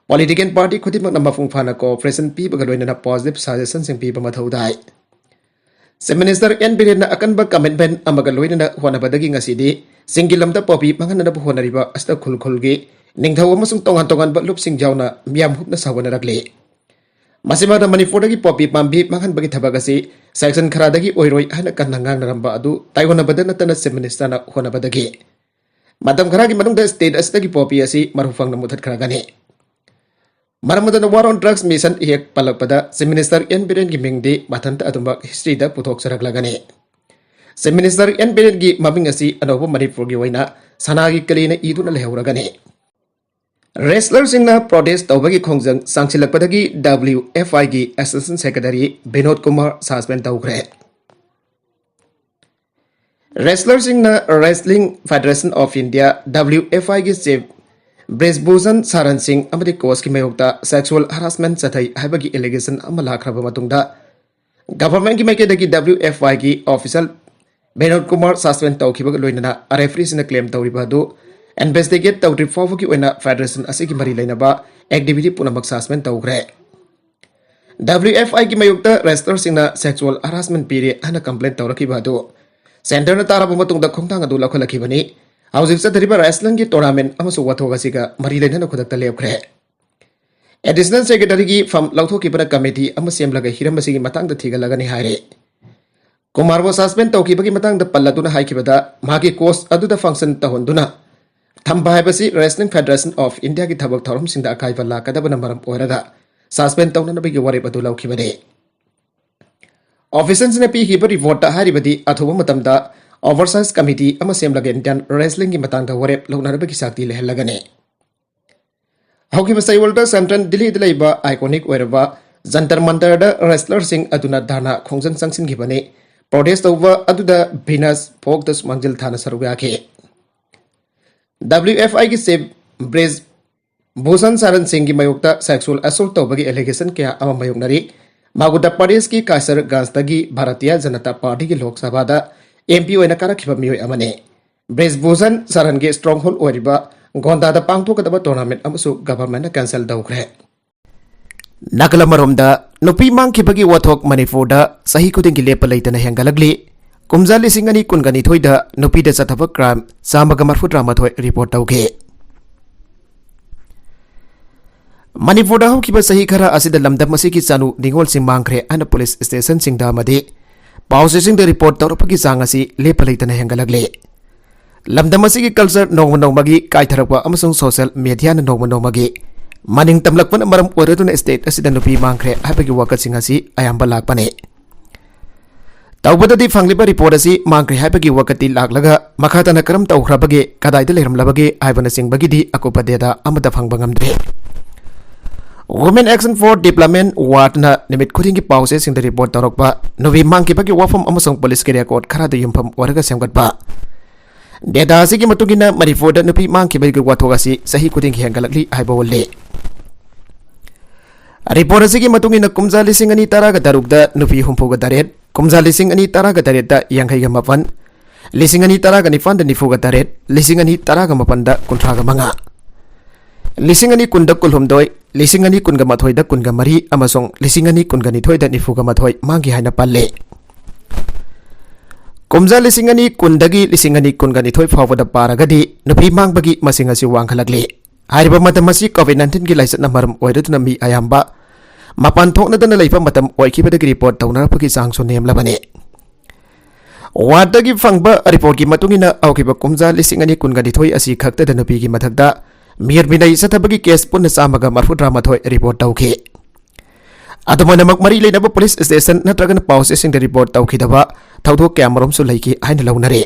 ꯄꯣꯂꯤꯇꯤꯀꯦꯜ ꯄꯥꯔꯇꯤ ꯈꯨꯗꯤꯡꯃꯛꯅ ꯃꯄꯨꯡ ꯐꯥꯅ ꯀꯣꯑꯣꯄꯔꯦꯁꯟ ꯄꯤꯕꯒ ꯂꯣꯏꯅꯅ ꯄꯣꯖꯤꯇꯤꯚ ꯁꯖꯦꯁꯟꯁꯤꯡ ꯄꯤꯕ ꯃꯊꯧ ꯇꯥꯏ꯫ ꯆꯤꯐ ꯃꯤꯅꯤꯁꯇꯔ ꯑꯦꯟ ꯕꯤꯔꯦꯟꯅ ꯑꯀꯟꯕ ꯀꯃꯤꯠꯃꯦꯟꯠ ꯑꯃꯒ ꯂꯣꯏꯅꯅ ꯍꯣꯠꯅꯕꯗꯒꯤ ꯉꯁꯤꯗꯤ ꯆꯤꯡꯒꯤ ꯂꯝꯗ ꯄꯣꯄꯤ ꯃꯥꯡꯍꯟꯅꯅꯕ ꯍꯣꯠꯅꯔꯤꯕ ꯑꯁꯤꯗ ꯈꯨꯜ ꯈꯨꯜꯒꯤ ꯅꯤꯡꯊꯧ ꯑꯃꯁꯨꯡ ꯇꯣꯉꯥꯟ ꯇꯣꯉꯥꯟꯕ ꯂꯨꯞꯁꯤꯡ ꯌꯥꯎꯅ ꯃꯤꯌꯥꯝ ꯍꯨꯞꯅ ꯁꯥꯎꯒꯠꯅꯔꯛꯂꯤ꯫ ꯃꯁꯤꯃꯛꯇ ꯃꯅꯤꯄꯨꯔꯗꯒꯤ ꯄꯣꯄꯤ ꯄꯥꯝꯕꯤ ꯃꯥꯡꯍꯟꯕꯒꯤ ꯊꯕꯛ ꯑꯁꯤ section ꯈꯔꯗꯒꯤ ꯑꯣꯏꯔꯣꯏ ꯍꯥꯏꯅ ꯀꯟꯅ ꯉꯥꯡꯅꯔꯝꯕ ꯑꯗꯨ ꯇꯥꯏꯑꯣꯟꯅꯕꯗ ꯅꯠꯇꯅ Chief Ministerꯅ ꯍꯣꯠꯅꯕꯗꯒꯤ ꯃꯇꯝ ꯈꯔꯒꯤ ꯃꯅꯨꯡꯗ state ꯑꯁꯤꯗꯒꯤ ꯄꯣꯄꯤ ꯑꯁꯤ ꯃꯔꯨ ꯐꯪꯅ ꯃꯨꯊꯠꯈ꯭ꯔꯒꯅꯤ꯫ ꯃꯔꯝ ꯑꯗꯨꯅ War on Drugs Mission ꯍꯦꯛ ꯄꯜꯂꯛꯄꯗ Chief Minister ꯑꯦꯟ ꯕꯤꯔꯦꯟꯒꯤ ꯃꯤꯡꯗꯤ ꯃꯊꯟꯇ ꯑꯗꯨꯃꯛ historyꯗ ꯄꯨꯊꯣꯛꯆꯔꯛꯂꯒꯅꯤ꯫ Chief Minister ꯑꯦꯟ ꯕꯤꯔꯦꯟꯒꯤ ꯃꯃꯤꯡ ꯑꯁꯤ ꯑꯅꯧꯕ ꯃꯅꯤꯄꯨꯔꯒꯤ ꯑꯣꯏꯅ ꯁꯅꯥꯒꯤ ꯀꯂꯤꯅ ꯏꯗꯨꯅ ꯂꯩꯍꯧꯔꯒꯅꯤ꯫ Wrestlerꯁꯤꯡꯅ protest ꯇꯧꯕꯒꯤ ꯈꯣꯡꯖꯪ ꯆꯪꯁꯤꯜꯂꯛꯄꯗꯒꯤ W F Iꯒꯤ Assistant Secretary Vinod Kumar suspend ꯇꯧꯈ꯭ꯔꯦ꯫ Wrestlerꯁꯤꯡꯅ Wrestling Federation of India, W F Iꯒꯤ Chief ꯕ꯭ꯔꯤꯖꯚꯨꯁꯟ ꯁꯥꯔꯟ ꯁꯤꯡ ꯑꯃꯗꯤ coachꯀꯤ ꯃꯥꯌꯣꯛꯇ sexual harassment ꯆꯠꯊꯩ ꯍꯥꯏꯕꯒꯤ allegation ꯑꯃ ꯂꯥꯛꯈ꯭ꯔꯕ ꯃꯇꯨꯡꯗ, governmentꯀꯤ ꯃꯥꯏꯀꯩꯗꯒꯤ W F Iꯒꯤ official Vinod Kumar suspend ꯇꯧꯈꯤꯕꯒ ꯂꯣꯏꯅꯅ refereeꯁꯤꯡꯅ claim ꯇꯧꯔꯤꯕ ꯑꯗꯨ investigate ꯇꯧꯗ꯭ꯔꯤ ꯐꯥꯎꯕꯒꯤ ꯑꯣꯏꯅ federation ꯑꯁꯤꯒꯤ ꯃꯔꯤ ꯂꯩꯅꯕ activity ꯄꯨꯝꯅꯃꯛ suspend ꯇꯧꯈ꯭ꯔꯦ꯫ W F Iꯒꯤ ꯃꯥꯌꯣꯛꯇ wrestlerꯁꯤꯡꯅ sexual harassment ꯄꯤꯔꯦ ꯍꯥꯏꯅ complaint ꯇꯧꯔꯛꯈꯤꯕ ꯑꯗꯨ centreꯅ ꯇꯥꯔꯕ ꯃꯇꯨꯡꯗ ꯈꯣꯡꯊꯥꯡ ꯑꯗꯨ ꯂꯧꯈꯠꯂꯛꯈꯤꯕꯅꯤ꯫ ꯍꯧꯖꯤꯛ ꯆꯠꯊꯔꯤꯕ wrestlingꯒꯤ tournamentꯒꯤ ꯋꯥꯊꯣꯛ ꯑꯁꯤꯒ ꯃꯔꯤ ꯂꯩꯅꯅ ꯈꯨꯗꯛꯇ ꯂꯦꯞꯈ꯭ꯔꯦ꯫ Additional Secretaryꯒꯤ ꯐꯝ ꯂꯧꯊꯣꯛꯈꯤꯕꯅ committee ꯑꯃ ꯁꯦꯝꯂꯒ ꯍꯤꯔꯝ ꯑꯁꯤꯒꯤ ꯃꯇꯥꯡꯗ ꯊꯤꯒꯠꯂꯒꯅꯤ ꯍꯥꯏꯔꯦ꯫ ꯀꯨꯃꯥꯔꯕꯨ suspend ꯇꯧꯈꯤꯕꯒꯤ ꯃꯇꯥꯡꯗ ꯄꯜꯂꯗꯨꯅ ꯍꯥꯏꯈꯤꯕꯗ, ꯃꯍꯥꯛꯀꯤ coach ꯑꯗꯨꯗ function ꯇꯧꯍꯟꯗꯨꯅ ꯊꯝꯕ ꯍꯥꯏꯕꯁꯤ Wrestling Federation of Indiaꯒꯤ ꯊꯕꯛ ꯊꯧꯔꯝꯁꯤꯡꯗ ꯑꯀꯥꯏꯕ ꯂꯥꯛꯀꯗꯕꯅ ꯃꯔꯝ ꯑꯣꯏꯔꯒ suspend ꯇꯧꯅꯅꯕꯒꯤ ꯋꯥꯔꯦꯞ ꯑꯗꯨ ꯂꯧꯈꯤꯕꯅꯤ꯫ Officialꯁꯤꯡꯅ ꯄꯤꯈꯤꯕ reportꯇ ꯍꯥꯏꯔꯤꯕꯗꯤ, ꯑꯊꯨꯕ ꯃꯇꯝꯗ oversight committee ꯑꯃ ꯁꯦꯝꯂꯒ Indian wrestlingꯒꯤ ꯃꯇꯥꯡꯗ ꯋꯥꯔꯦꯞ ꯂꯧꯅꯅꯕꯒꯤ ꯁꯛꯇꯤ ꯂꯩꯍꯜꯂꯒꯅꯤ꯫ ꯍꯧꯈꯤꯕ ꯆꯌꯣꯜꯗ central ꯗꯤꯜꯂꯤꯗ ꯂꯩꯕ iconic ꯑꯣꯏꯔꯕ ꯖꯟꯇꯔ ꯃꯟꯇꯔꯗ wrestlerꯁꯤꯡ ꯑꯗꯨꯅ ꯙꯔꯅꯥ ꯈꯣꯡꯖꯪ ꯆꯪꯁꯤꯟꯈꯤꯕꯅꯤ꯫ Protest ꯇꯧꯕ ꯑꯗꯨꯗ Venus Phoktꯁꯨ ꯃꯥꯡꯖꯤꯜ ꯊꯥꯅ ꯁꯔꯨꯛ ꯌꯥꯈꯤ꯫ W F Iꯒꯤ Chief bridge Bhushan ꯁꯥꯔꯟ ꯁꯤꯡꯒꯤ ꯃꯥꯌꯣꯛꯇ sexual assault ꯇꯧꯕꯒꯤ allegation ꯀꯌꯥ ꯑꯃ ꯃꯥꯌꯣꯛꯅꯔꯤ꯫ ꯃꯥꯒꯨꯗ ꯄ꯭ꯔꯗꯦꯁꯀꯤ ꯀꯥꯁꯔꯒꯟꯖꯇꯒꯤ ꯚꯥꯔꯇꯤꯌ ꯖꯅꯇꯥ ꯄꯥꯔꯇꯤꯒꯤ ꯂꯣꯛ ꯁꯚꯥꯗ M P ꯑꯣꯏꯅ ꯀꯥꯔꯛꯈꯤꯕ ꯃꯤꯑꯣꯏ ꯑꯃꯅꯤ꯫ ꯕ꯭ꯔꯤꯖ ꯚꯨꯁꯟ ꯁꯥꯔꯟꯒꯤ stronghold ꯑꯣꯏꯔꯤꯕ ꯒꯣꯟꯗꯥꯗ ꯄꯥꯡꯊꯣꯛꯀꯗꯕ tournamentꯅ ꯑꯃꯁꯨ governmentꯅ cancel ꯇꯧꯈ꯭ꯔꯦ꯫ ꯅꯥꯀꯜ ꯑꯃꯔꯣꯝꯗ, ꯅꯨꯄꯤ ꯃꯥꯡꯈꯤꯕꯒꯤ ꯋꯥꯊꯣꯛ ꯃꯅꯤꯄꯨꯔꯗ ꯆꯍꯤ ꯈꯨꯗꯤꯡꯒꯤ ꯂꯦꯞꯄ ꯂꯩꯇꯅ ꯍꯦꯟꯒꯠꯂꯛꯂꯤ꯫ ꯀꯨꯝꯖꯥ ꯂꯤꯁꯤꯡ ꯑꯅꯤ ꯀꯨꯟꯒ ꯅꯤꯊꯣꯏꯗ ꯅꯨꯄꯤꯗ ꯆꯠꯊꯕ crime ꯆꯥꯝꯃꯒ ꯃꯔꯐꯨꯇꯔꯥ ꯃꯥꯊꯣꯏ report ꯇꯧꯈꯤ꯫ ꯃꯅꯤꯄꯨꯔꯗ ꯍꯧꯈꯤꯕ ꯆꯍꯤ ꯈꯔ ꯑꯁꯤꯗ ꯂꯝꯗꯝ ꯑꯁꯤꯒꯤ ꯆꯥꯅꯨ ꯅꯤꯉꯣꯜꯁꯤꯡ ꯃꯥꯡꯈ꯭ꯔꯦ ꯍꯥꯏꯅ ꯄꯨꯂꯤꯁ ꯁ꯭ꯇꯦꯁꯟꯁꯤꯡꯗ ꯑꯃꯗꯤ ꯄꯥꯎ ꯆꯦꯁꯤꯡꯗ ꯔꯤꯄꯣꯔꯠ ꯇꯧꯔꯛꯄꯒꯤ ꯆꯥꯡ ꯑꯁꯤ ꯂꯦꯞꯄ ꯂꯩꯇꯅ ꯍꯦꯟꯒꯠꯂꯛꯂꯤ꯫ ꯂꯝꯗꯝ ꯑꯁꯤꯒꯤ ꯀꯜꯆꯔ ꯅꯣꯡꯃ ꯅꯣꯡꯃꯒꯤ ꯀꯥꯏꯊꯔꯛꯄ ꯑꯃꯁꯨꯡ ꯁꯣꯁꯤꯌꯦꯜ ꯃꯦꯗꯤꯌꯥꯅ ꯅꯣꯡꯃ ꯅꯣꯡꯃꯒꯤ ꯃꯅꯤꯡ ꯇꯝꯂꯛꯄꯅ ꯃꯔꯝ ꯑꯣꯏꯔꯗꯨꯅ ꯁ꯭ꯇꯦꯠ ꯑꯁꯤꯗ ꯅꯨꯄꯤ ꯃꯥꯡꯈ꯭ꯔꯦ ꯍꯥꯏꯕꯒꯤ ꯋꯥꯀꯠꯁꯤꯡ ꯑꯁꯤ ꯑꯌꯥꯝꯕ ꯂꯥꯛꯄꯅꯤ꯫ ꯇꯧꯕꯗꯗꯤ ꯐꯪꯂꯤꯕ ꯔꯤꯄꯣꯔꯠ ꯑꯁꯤ ꯃꯥꯡꯈ꯭ꯔꯦ ꯍꯥꯏꯕꯒꯤ ꯋꯥꯀꯠꯇꯤ ꯂꯥꯛꯂꯒ ꯃꯈꯥ ꯇꯥꯅ ꯀꯔꯝ ꯇꯧꯈ꯭ꯔꯕꯒꯦ, ꯀꯗꯥꯏꯗ ꯂꯩꯔꯝꯂꯕꯒꯦ ꯍꯥꯏꯕꯅꯆꯤꯡꯕꯒꯤꯗꯤ ꯑꯀꯨꯞꯄ ꯗꯦꯇꯥ ꯑꯃꯠꯇ ꯐꯪꯕ ꯉꯝꯗ꯭ꯔꯤ꯫ Women Action for Development ꯋꯥꯔꯗꯅ ꯅꯨꯃꯤꯠ ꯈꯨꯗꯤꯡꯒꯤ ꯄꯥꯎ ꯆꯦꯁꯤꯡꯗ ꯔꯤꯄꯣꯔꯠ ꯇꯧꯔꯛꯄ ꯅꯨꯄꯤ ꯃꯥꯡꯈꯤꯕꯒꯤ ꯋꯥꯐꯝ ꯑꯃꯁꯨꯡ ꯄꯨꯂꯤꯁꯀꯤ ꯔꯦꯀꯣꯔꯗ ꯈꯔꯗ ꯌꯨꯝꯐꯝ ꯑꯣꯏꯔꯒ ꯁꯦꯝꯒꯠꯄ ꯗꯦꯇꯥ ꯑꯁꯤꯒꯤ ꯃꯇꯨꯡ ꯏꯟꯅ ꯃꯅꯤꯄꯨꯔꯗ ꯅꯨꯄꯤ ꯃꯥꯡꯈꯤꯕꯒꯤ ꯋꯥꯊꯣꯛ ꯑꯁꯤ ꯆꯍꯤ ꯈꯨꯗꯤꯡꯒꯤ ꯍꯦꯟꯒꯠꯂꯛꯂꯤ ꯍꯥꯏꯕ ꯎꯠꯂꯤ꯫ ꯔꯤꯄꯣꯔꯠ ꯑꯁꯤꯒꯤ ꯃꯇꯨꯡ ꯏꯟꯅ ꯀꯨꯝꯖꯥ ꯂꯤꯁꯤꯡ ꯑꯅꯤ ꯇꯔꯥꯒ ꯇꯔꯨꯛꯇ ꯅꯨꯄꯤ ꯍꯨꯝꯐꯨꯒ ꯇꯔꯦꯠ, ꯀꯨꯝꯖꯥ ꯂꯤꯁꯤꯡ ꯑꯅꯤ ꯇꯔꯥꯒ ꯇꯔꯦꯠꯇ ꯌꯥꯡꯈꯩꯒ ꯃꯥꯄꯟ, ꯂꯤꯁꯤꯡ ꯑꯅꯤ ꯇꯔꯥꯒ ꯅꯤꯄꯥꯟꯗ ꯅꯤꯐꯨꯒ ꯇꯔꯦꯠ, ꯂꯤꯁꯤꯡ ꯑꯅꯤ ꯇꯔꯥꯒ ꯃꯥꯄꯟꯗ ꯀꯨꯟꯊ꯭ꯔꯥꯒ ꯃꯉꯥ, ꯂꯤꯁꯤꯡ ꯑꯅꯤ ꯀꯨꯟꯗ ꯀꯨꯟꯍꯨꯝꯗꯣꯏ, ꯂꯤꯁꯤꯡ ꯑꯅꯤ ꯀꯨꯟꯒ ꯃꯥꯊꯣꯏꯗ ꯀꯨꯟꯒ ꯃꯔꯤ ꯑꯃꯁꯨꯡ ꯂꯤꯁꯤꯡ ꯑꯅꯤ ꯀꯨꯟꯒ ꯅꯤꯊꯣꯏꯗ ꯅꯤꯐꯨꯒ ꯃꯥꯊꯣꯏ ꯃꯥꯡꯈꯤ ꯍꯥꯏꯅ ꯄꯜꯂꯤ꯫ ꯀꯨꯝꯖꯥ ꯂꯤꯁꯤꯡ ꯑꯅꯤ ꯀꯨꯟꯗꯒꯤ ꯂꯤꯁꯤꯡ ꯑꯅꯤ ꯀꯨꯟꯒ ꯅꯤꯊꯣꯏ ꯐꯥꯎꯕꯗ ꯄꯥꯔꯒꯗꯤ ꯅꯨꯄꯤ ꯃꯥꯡꯕꯒꯤ ꯃꯁꯤꯡ ꯑꯁꯤ ꯋꯥꯡꯈꯠꯂꯛꯂꯤ꯫ ꯍꯥꯏꯔꯤꯕ ꯃꯇꯝ ꯑꯁꯤ ꯀꯣꯚꯤꯗ ꯅꯥꯏꯟꯇꯤꯟꯒꯤ ꯂꯥꯏꯆꯠꯅ ꯃꯔꯝ ꯑꯣꯏꯔꯗꯨꯅ ꯃꯤ ꯑꯌꯥꯝꯕ ꯃꯄꯥꯟ ꯊꯣꯛꯅꯗꯅ ꯂꯩꯕ ꯃꯇꯝ ꯑꯣꯏꯈꯤꯕꯗꯒꯤ ꯔꯤꯄꯣꯔꯠ ꯇꯧꯅꯔꯛꯄꯒꯤ ꯆꯥꯡꯁꯨ ꯅꯦꯝꯂꯕꯅꯤ꯫ ꯋꯥꯔꯗꯒꯤ ꯐꯪꯕ ꯔꯤꯄꯣꯔꯠꯀꯤ ꯃꯇꯨꯡ ꯏꯟꯅ ꯍꯧꯈꯤꯕ ꯀꯨꯝꯖꯥ ꯂꯤꯁꯤꯡ ꯑꯅꯤ ꯀꯨꯟꯒ ꯅꯤꯊꯣꯏ ꯑꯁꯤ ꯈꯛꯇꯗ ꯅꯨꯄꯤꯒꯤ ꯃꯊꯛꯇ ꯃꯤꯑꯣꯠ ꯃꯤꯅꯩ ꯆꯠꯊꯕꯒꯤ ꯀꯦꯁ ꯄꯨꯟꯅ ꯆꯥꯝꯃꯒ ꯃꯔꯐꯨꯇꯔꯥ ꯃꯥꯊꯣꯏ ꯔꯤꯄꯣꯔꯠ ꯇꯧꯈꯤ꯫ ꯑꯗꯨꯃꯥꯏꯅꯃꯛ ꯃꯔꯤ ꯂꯩꯅꯕ ꯄꯨꯂꯤꯁ ꯁ꯭ꯇꯦꯁꯟ ꯅꯠꯇ꯭ꯔꯒꯅ ꯄꯥꯎ ꯆꯦꯁꯤꯡꯗ ꯔꯤꯄꯣꯔꯠ ꯇꯧꯈꯤꯗꯕ ꯊꯧꯗꯣꯛ ꯀꯌꯥꯃꯔꯨꯝꯁꯨ ꯂꯩꯈꯤ ꯍꯥꯏꯅ ꯂꯧꯅꯔꯤ꯫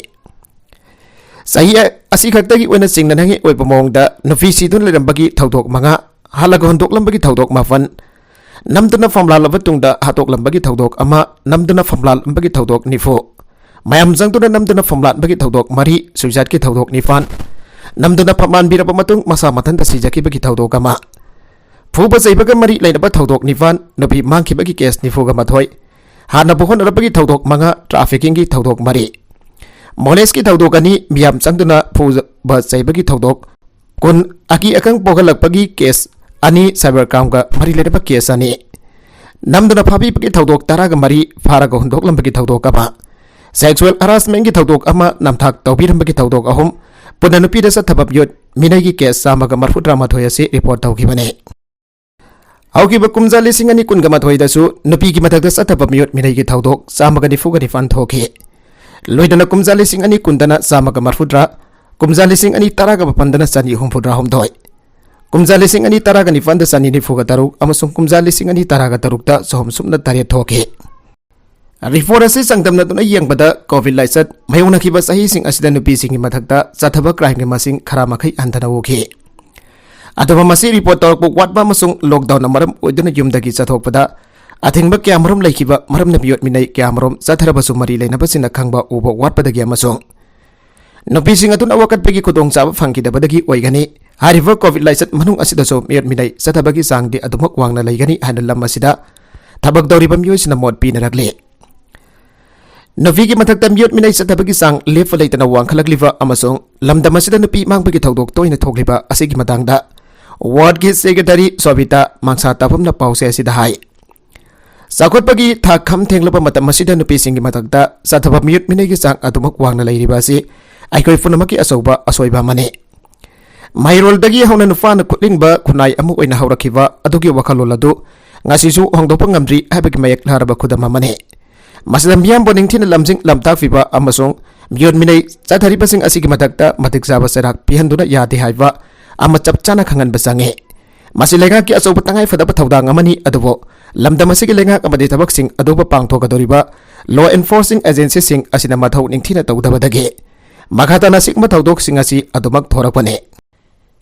ꯆꯍꯤ ꯑꯁꯤ ꯈꯛꯇꯒꯤ ꯑꯣꯏꯅ ꯆꯤꯡꯅꯅꯤꯡꯉꯥꯏ ꯑꯣꯏꯕ ꯃꯑꯣꯡꯗ ꯅꯨꯄꯤ ꯁꯤꯗꯨꯅ ꯂꯩꯔꯝꯕꯒꯤ ꯊꯧꯗꯣꯛ ꯃꯉꯥ, ꯍꯥꯠꯂꯒ ꯍꯨꯟꯗꯣꯛꯂꯝꯕꯒꯤ ꯊꯧꯗꯣꯛ ꯃꯥꯄꯟ, ꯅꯝꯗꯨꯅ ꯐꯝꯂꯥꯜꯂꯕ ꯇꯨꯡꯗ ꯍꯥꯠꯇꯣꯛꯂꯝꯕꯒꯤ ꯊꯧꯗꯣꯛ ꯑꯃ, ꯅꯝꯗꯨꯅ ꯐꯝꯂꯥꯜꯂꯝꯕꯒꯤ ꯊꯧꯗꯣꯛ ꯅꯤꯐꯨ, ꯃꯌꯥꯝ ꯆꯪꯗꯨꯅ ꯅꯝꯗꯨꯅ ꯐꯝꯂꯥꯟꯕꯒꯤ ꯊꯧꯗꯣꯛ ꯃꯔꯤ, ꯁꯨꯏꯁꯥꯏꯗꯀꯤ ꯊꯧꯗꯣꯛ ꯅꯤꯄꯥꯟ, ꯅꯝꯗꯨꯅ ꯐꯝꯂꯥꯟꯕꯤꯔꯕ ꯃꯇꯨꯡ ꯃꯁꯥ ꯃꯊꯟꯇ ꯁꯤꯖꯈꯤꯕꯒꯤ ꯊꯧꯗꯣꯛ ꯑꯃ, ꯐꯨꯕ ꯆꯩꯕꯒ ꯃꯔꯤ ꯂꯩꯅꯕ ꯊꯧꯗꯣꯛ ꯅꯤꯄꯥꯟ, ꯅꯨꯄꯤ ꯃꯥꯡꯈꯤꯕꯒꯤ ꯀꯦꯁ ꯅꯤꯐꯨꯒ ꯃꯥꯊꯣꯏ, ꯍꯥꯠꯅꯕ ꯍꯣꯠꯅꯔꯛꯄꯒꯤ ꯊꯧꯗꯣꯛ ꯃꯉꯥ, ꯇ꯭ꯔꯥꯐꯤꯀꯤꯡꯒꯤ ꯊꯧꯗꯣꯛ ꯃꯔꯤ, ꯃꯣꯂꯦꯁꯀꯤ ꯊꯧꯗꯣꯛ ꯑꯅꯤ, ꯃꯤꯌꯥꯝ ꯆꯪꯗꯨꯅ ꯐꯨꯕ ꯆꯩꯕꯒꯤ ꯊꯧꯗꯣꯛ ꯀꯨꯟ, ꯑꯀꯤ ꯑꯈꯪ ꯄꯣꯛꯍꯜꯂꯛꯄꯒꯤ ꯀꯦꯁ ꯑꯅꯤ, ꯁꯥꯏꯕꯔ ꯀ꯭ꯔꯥꯏꯝꯒ ꯃꯔꯤ ꯂꯩꯅꯕ ꯀꯦꯁ ꯑꯅꯤ, ꯅꯝꯗꯨꯅ ꯐꯥꯕꯤꯕꯒꯤ ꯊꯧꯗꯣꯛ ꯇꯔꯥꯒ ꯃꯔꯤ, ꯐꯥꯔꯒ ꯍꯨꯟꯗꯣꯛꯂꯝꯕꯒꯤ ꯊꯧꯗꯣꯛ ꯑꯃ, ꯁꯦꯛꯁꯨꯑꯦꯜ ꯍꯔꯥꯁꯃꯦꯟꯒꯤ ꯊꯧꯗꯣꯛ ꯑꯃ, ꯅꯝꯊꯥꯛ ꯇꯧꯕꯤꯔꯝꯕꯒꯤ ꯊꯧꯗꯣꯛ ꯑꯍꯨꯝ, ꯄꯨꯟꯅ ꯅꯨꯄꯤꯗ ꯆꯠꯊꯕ ꯃꯤꯑꯣꯠ ꯃꯤꯅꯩꯒꯤ ꯀꯦꯁ ꯆꯥꯝꯃꯒ ꯃꯔꯐꯨꯇꯔꯥ ꯃꯥꯊꯣꯏ ꯑꯁꯤ ꯔꯤꯄꯣꯔꯠ ꯇꯧꯈꯤꯕꯅꯤ꯫ ꯍꯧꯈꯤꯕ ꯀꯨꯝꯖꯥ ꯂꯤꯁꯤꯡ ꯑꯅꯤ ꯀꯨꯟꯒ ꯃꯥꯊꯣꯏꯗꯁꯨ ꯅꯨꯄꯤꯒꯤ ꯃꯊꯛꯇ ꯆꯠꯊꯕ ꯃꯤꯑꯣꯠ ꯃꯤꯅꯩꯒꯤ ꯊꯧꯗꯣꯛ ꯆꯥꯝꯃꯒ ꯅꯤꯐꯨꯒ ꯅꯤꯄꯥꯟ ꯊꯣꯛꯈꯤ꯫ ꯂꯣꯏꯅꯅ ꯀꯨꯝꯖꯥ ꯂꯤꯁꯤꯡ ꯑꯅꯤ ꯀꯨꯟꯗꯅ ꯆꯥꯝꯃꯒ ꯃꯔꯐꯨꯇꯔꯥ, ꯀꯨꯝꯖꯥ ꯂꯤꯁꯤꯡ ꯑꯅꯤ ꯇꯔꯥꯒ ꯃꯥꯄꯟꯗꯅ ꯆꯅꯤ ꯍꯨꯝꯐꯨꯇꯔꯥ ꯍꯨꯝꯗꯣꯏ, ꯀꯨꯝꯖꯥ ꯂꯤꯁꯤꯡ ꯑꯅꯤ ꯇꯔꯥꯒ ꯅꯤꯄꯥꯟꯗ ꯆꯅꯤ ꯅꯤꯐꯨꯒ ꯇꯔꯨꯛ ꯑꯃꯁꯨꯡ ꯀꯨꯝꯖꯥ ꯂꯤꯁꯤꯡ ꯑꯅꯤ ꯇꯔꯥꯒ ꯇꯔꯨꯛꯇ ꯆꯍꯨꯝ ꯁꯨꯞꯅ ꯇꯔꯦꯠ ꯊꯣꯛꯈꯤ꯫ ꯔꯤꯄꯣꯔꯠ ꯑꯁꯤ ꯆꯥꯡꯗꯝꯅꯗꯨꯅ ꯌꯦꯡꯕꯗ, ꯀꯣꯚꯤꯗ ꯂꯥꯏꯆꯠ ꯃꯥꯌꯣꯛꯅꯈꯤꯕ ꯆꯍꯤꯁꯤꯡ ꯑꯁꯤꯗ ꯅꯨꯄꯤꯁꯤꯡꯒꯤ ꯃꯊꯛꯇ ꯆꯠꯊꯕ ꯀ꯭ꯔꯥꯏꯝꯒꯤ ꯃꯁꯤꯡ ꯈꯔ ꯃꯈꯩ ꯍꯟꯊꯅ ꯎꯈꯤ꯫ ꯑꯗꯨꯕꯨ ꯃꯁꯤ ꯔꯤꯄꯣꯔꯠ ꯇꯧꯔꯛꯄ ꯋꯥꯠꯄ ꯑꯃꯁꯨꯡ ꯂꯣꯛꯗꯥꯎꯟꯅ ꯃꯔꯝ ꯑꯣꯏꯗꯨꯅ ꯌꯨꯝꯗꯒꯤ ꯆꯠꯊꯣꯛꯄꯗ ꯑꯊꯤꯡꯕ ꯀꯌꯥꯃꯔꯨꯝ ꯂꯩꯈꯤꯕ ꯃꯔꯝꯅ ꯃꯤꯑꯣꯠ ꯃꯤꯅꯩ ꯀꯌꯥꯃꯔꯨꯝ ꯆꯠꯊꯔꯕꯁꯨ ꯃꯔꯤ ꯂꯩꯅꯕꯁꯤꯡꯅ ꯈꯪꯕ ꯎꯕ ꯋꯥꯠꯄꯗꯒꯤ ꯑꯃꯁꯨꯡ ꯅꯨꯄꯤꯁꯤꯡ ꯑꯗꯨꯅ ꯑꯋꯥꯀꯠꯄꯒꯤ ꯈꯨꯗꯣꯡꯆꯥꯕ ꯐꯪꯈꯤꯗꯕꯗꯒꯤ ꯑꯣꯏꯒꯅꯤ꯫ ꯍꯥꯏꯔꯤꯕ ꯀꯣꯚꯤꯗ ꯂꯥꯏꯆꯠ ꯃꯅꯨꯡ ꯑꯁꯤꯗꯁꯨ ꯃꯤꯑꯣꯠ ꯃꯤꯅꯩ ꯆꯠꯊꯕꯒꯤ ꯆꯥꯡꯗꯤ ꯑꯗꯨꯃꯛ ꯋꯥꯡꯅ ꯂꯩꯒꯅꯤ ꯍꯥꯏꯅ ꯂꯝ ꯑꯁꯤꯗ ꯊꯕꯛ ꯇꯧꯔꯤꯕ ꯃꯤꯑꯣꯏꯁꯤꯡꯅ ꯃꯣꯠ ꯄꯤꯅꯔꯛꯂꯤ꯫ ꯅꯨꯄꯤꯒꯤ ꯃꯊꯛꯇ ꯃꯤꯑꯣꯠ ꯃꯤꯅꯩ ꯆꯠꯊꯕꯒꯤ ꯆꯥꯡ ꯂꯦꯞꯄ ꯂꯩꯇꯅ ꯋꯥꯡꯈꯠꯂꯛꯂꯤꯕ ꯑꯃꯁꯨꯡ ꯂꯝꯗꯝ ꯑꯁꯤꯗ ꯅꯨꯄꯤ ꯃꯥꯡꯕꯒꯤ ꯊꯧꯗꯣꯛ ꯇꯣꯏꯅ ꯊꯣꯛꯂꯤꯕ ꯑꯁꯤꯒꯤ ꯃꯇꯥꯡꯗ ꯋꯥꯔꯗꯀꯤ ꯁꯦꯀ꯭ꯔꯦꯇꯔꯤ ꯁꯣꯕꯤꯇꯥ ꯃꯪꯁꯥ ꯇꯥꯐꯝꯅ ꯄꯥꯎꯆꯦ ꯑꯁꯤꯗ ꯍꯥꯏ, ꯆꯥꯎꯈꯠꯄꯒꯤ ꯊꯥꯛ ꯈꯝ ꯊꯦꯡꯂꯕ ꯃꯇꯝ ꯑꯁꯤꯗ ꯅꯨꯄꯤꯁꯤꯡꯒꯤ ꯃꯊꯛꯇ ꯆꯠꯊꯕ ꯃꯤꯑꯣꯠ ꯃꯤꯅꯩꯒꯤ ꯆꯥꯡ ꯑꯗꯨꯃꯛ ꯋꯥꯡꯅ ꯂꯩꯔꯤꯕ ꯑꯁꯤ ꯑꯩꯈꯣꯏ ꯄꯨꯝꯅꯃꯛꯀꯤ ꯑꯆꯧꯕ ꯑꯁꯣꯏꯕ ꯑꯃꯅꯤ꯫ ꯃꯍꯩꯔꯣꯜꯗꯒꯤ ꯍꯧꯅ ꯅꯨꯄꯥꯅ ꯈꯨꯠꯂꯤꯡꯕ ꯈꯨꯟꯅꯥꯏ ꯑꯃ ꯑꯣꯏꯅ ꯍꯧꯔꯛꯈꯤꯕ ꯑꯗꯨꯒꯤ ꯋꯥꯈꯜꯂꯣꯟ ꯑꯗꯨ ꯉꯁꯤꯁꯨ ꯍꯣꯡꯗꯣꯛꯄ ꯉꯝꯗ꯭ꯔꯤ ꯍꯥꯏꯕꯒꯤ ꯃꯌꯦꯛ ꯂꯥꯔꯕ ꯈꯨꯗꯝ ꯑꯃꯅꯤ꯫ ꯃꯁꯤꯗ ꯃꯤꯌꯥꯝꯕꯨ ꯅꯤꯡꯊꯤꯅ ꯂꯝꯖꯤꯡ ꯂꯝꯇꯥꯛꯄꯤꯕ ꯑꯃꯁꯨꯡ ꯃꯤꯑꯣꯠ ꯃꯤꯅꯩ ꯆꯠꯊꯔꯤꯕꯁꯤꯡ ꯑꯁꯤꯒꯤ ꯃꯊꯛꯇ ꯃꯇꯤꯛ ꯆꯥꯕ ꯆꯩꯔꯥꯛ ꯄꯤꯍꯟꯗꯨꯅ ꯌꯥꯗꯦ ꯍꯥꯏꯕ ꯑꯃ ꯆꯞ ꯆꯥꯅ ꯈꯪꯍꯟꯕ ꯆꯪꯏ꯫ ꯃꯁꯤ ꯂꯩꯉꯥꯛꯀꯤ ꯑꯆꯧꯕ ꯇꯉꯥꯏꯐꯗꯕ ꯊꯧꯗꯥꯡ ꯑꯃꯅꯤ, ꯑꯗꯨꯕꯨ ꯂꯝꯗꯝ ꯑꯁꯤꯒꯤ ꯂꯩꯉꯥꯛ ꯑꯃꯗꯤ ꯊꯕꯛꯁꯤꯡ ꯑꯗꯨꯕꯨ ꯄꯥꯡꯊꯣꯛꯀꯗꯧꯔꯤꯕ ꯂꯣ ꯑꯦꯟꯐꯣꯔꯁꯤꯡ ꯑꯦꯖꯦꯟꯁꯤꯁꯤꯡ ꯑꯁꯤꯅ ꯃꯊꯧ ꯅꯤꯡꯊꯤꯅ ꯇꯧꯗꯕꯗꯒꯤ ꯃꯈꯥ ꯇꯥꯅ ꯑꯁꯤꯒꯨꯝꯕ ꯊꯧꯗꯣꯛꯁꯤꯡ ꯑꯁꯤ ꯑꯗꯨꯃꯛ ꯊꯣꯔꯛꯄꯅꯤ꯫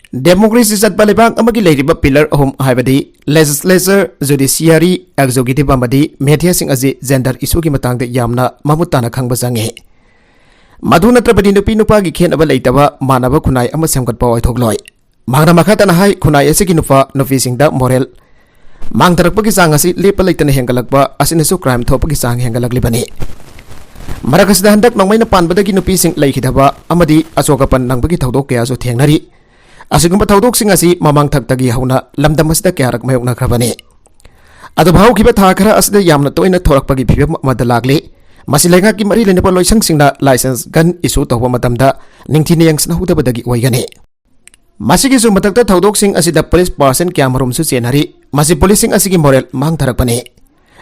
ꯗꯦꯃꯣꯀ꯭ꯔꯦꯁꯤ ꯆꯠꯄ ꯂꯩꯕꯥꯛ ꯑꯃꯒꯤ ꯂꯩꯔꯤꯕ ꯄꯤꯂꯔ ꯑꯍꯨꯝ, ꯍꯥꯏꯕꯗꯤ ꯂꯦꯖꯤꯁꯂꯦꯆꯔ, ꯖꯨꯗꯤꯁꯤꯌꯥꯔꯤ, ꯑꯦꯛꯖꯤꯀ꯭ꯌꯨꯇꯤꯚ ꯑꯃꯗꯤ ꯃꯦꯗꯤꯌꯥꯁꯤꯡ ꯑꯁꯤ ꯖꯦꯟꯗꯔ ꯏꯁꯨꯒꯤ ꯃꯇꯥꯡꯗ ꯌꯥꯝꯅ ꯃꯃꯨꯠ ꯇꯥꯅ ꯈꯪꯕ ꯆꯪꯏ꯫ ꯃꯗꯨ ꯅꯠꯇ꯭ꯔꯕꯗꯤ ꯅꯨꯄꯤ ꯅꯨꯄꯥꯒꯤ ꯈꯦꯠꯅꯕ ꯂꯩꯇꯕ ꯃꯥꯟꯅꯕ ꯈꯨꯟꯅꯥꯏ ꯑꯃ ꯁꯦꯝꯒꯠꯄ ꯑꯣꯏꯊꯣꯛꯂꯣꯏ꯫ ꯃꯍꯥꯛꯅ ꯃꯈꯥ ꯇꯥꯅ ꯍꯥꯏ, ꯈꯨꯟꯅꯥꯏ ꯑꯁꯤꯒꯤ ꯅꯨꯄꯥ ꯅꯨꯄꯤꯁꯤꯡꯗ ꯃꯣꯔꯦꯜ ꯃꯥꯡꯊꯔꯛꯄꯒꯤ ꯆꯥꯡ ꯑꯁꯤ ꯂꯦꯞꯄ ꯂꯩꯇꯅ ꯍꯦꯟꯒꯠꯂꯛꯄ ꯑꯁꯤꯅꯁꯨ ꯀ꯭ꯔꯥꯏꯝ ꯊꯣꯛꯄꯒꯤ ꯆꯥꯡ ꯍꯦꯟꯒꯠꯂꯛꯂꯤꯕꯅꯤ꯫ ꯃꯔꯛ ꯑꯁꯤꯗ ꯍꯟꯗꯛ ꯅꯣꯡꯃꯩꯅ ꯄꯥꯟꯕꯗꯒꯤ ꯅꯨꯄꯤꯁꯤꯡ ꯂꯩꯈꯤꯗꯕ ꯑꯃꯗꯤ ꯑꯁꯣꯛ ꯑꯄꯟ ꯅꯪꯕꯒꯤ ꯊꯧꯗꯣꯛ ꯀꯌꯥꯁꯨ ꯊꯦꯡꯅꯔꯤ꯫ ꯑꯁꯤꯒꯨꯝꯕ ꯊꯧꯗꯣꯛꯁꯤꯡ ꯑꯁꯤ ꯃꯃꯥꯡ ꯊꯛꯇꯒꯤ ꯍꯧꯅ ꯂꯝꯗꯝ ꯑꯁꯤꯗ ꯀꯌꯥꯔꯛ ꯃꯥꯌꯣꯛꯅꯈ꯭ꯔꯕꯅꯤ꯫ ꯑꯗꯨꯕꯨ ꯍꯧꯈꯤꯕ ꯊꯥ ꯈꯔ ꯑꯁꯤꯗ ꯌꯥꯝꯅ ꯇꯣꯏꯅ ꯊꯣꯔꯛꯄꯒꯤ ꯐꯤꯕꯝ ꯑꯃꯗ ꯂꯥꯛꯂꯤ꯫ ꯃꯁꯤ ꯂꯩꯉꯥꯛꯀꯤ ꯃꯔꯤ ꯂꯩꯅꯕ ꯂꯣꯏꯁꯪꯁꯤꯡꯅ ꯂꯥꯏꯁꯦꯟꯁ ꯒꯟ ꯏꯁꯨ ꯇꯧꯕ ꯃꯇꯝꯗ ꯅꯤꯡꯊꯤꯅ ꯌꯦꯡꯁꯤꯟꯍꯧꯗꯕꯗꯒꯤ ꯑꯣꯏꯒꯅꯤ꯫ ꯃꯁꯤꯒꯤꯁꯨ ꯃꯊꯛꯇ ꯊꯧꯗꯣꯛꯁꯤꯡ ꯑꯁꯤꯗ ꯄꯨꯂꯤꯁ ꯄꯥꯔꯁꯟ ꯀꯌꯥꯃꯔꯨꯝꯁꯨ ꯆꯦꯟꯅꯔꯤ꯫ ꯃꯁꯤ ꯄꯨꯂꯤꯁꯁꯤꯡ ꯑꯁꯤꯒꯤ ꯃꯣꯔꯦꯜ ꯃꯥꯡꯊꯔꯛꯄꯅꯤ꯫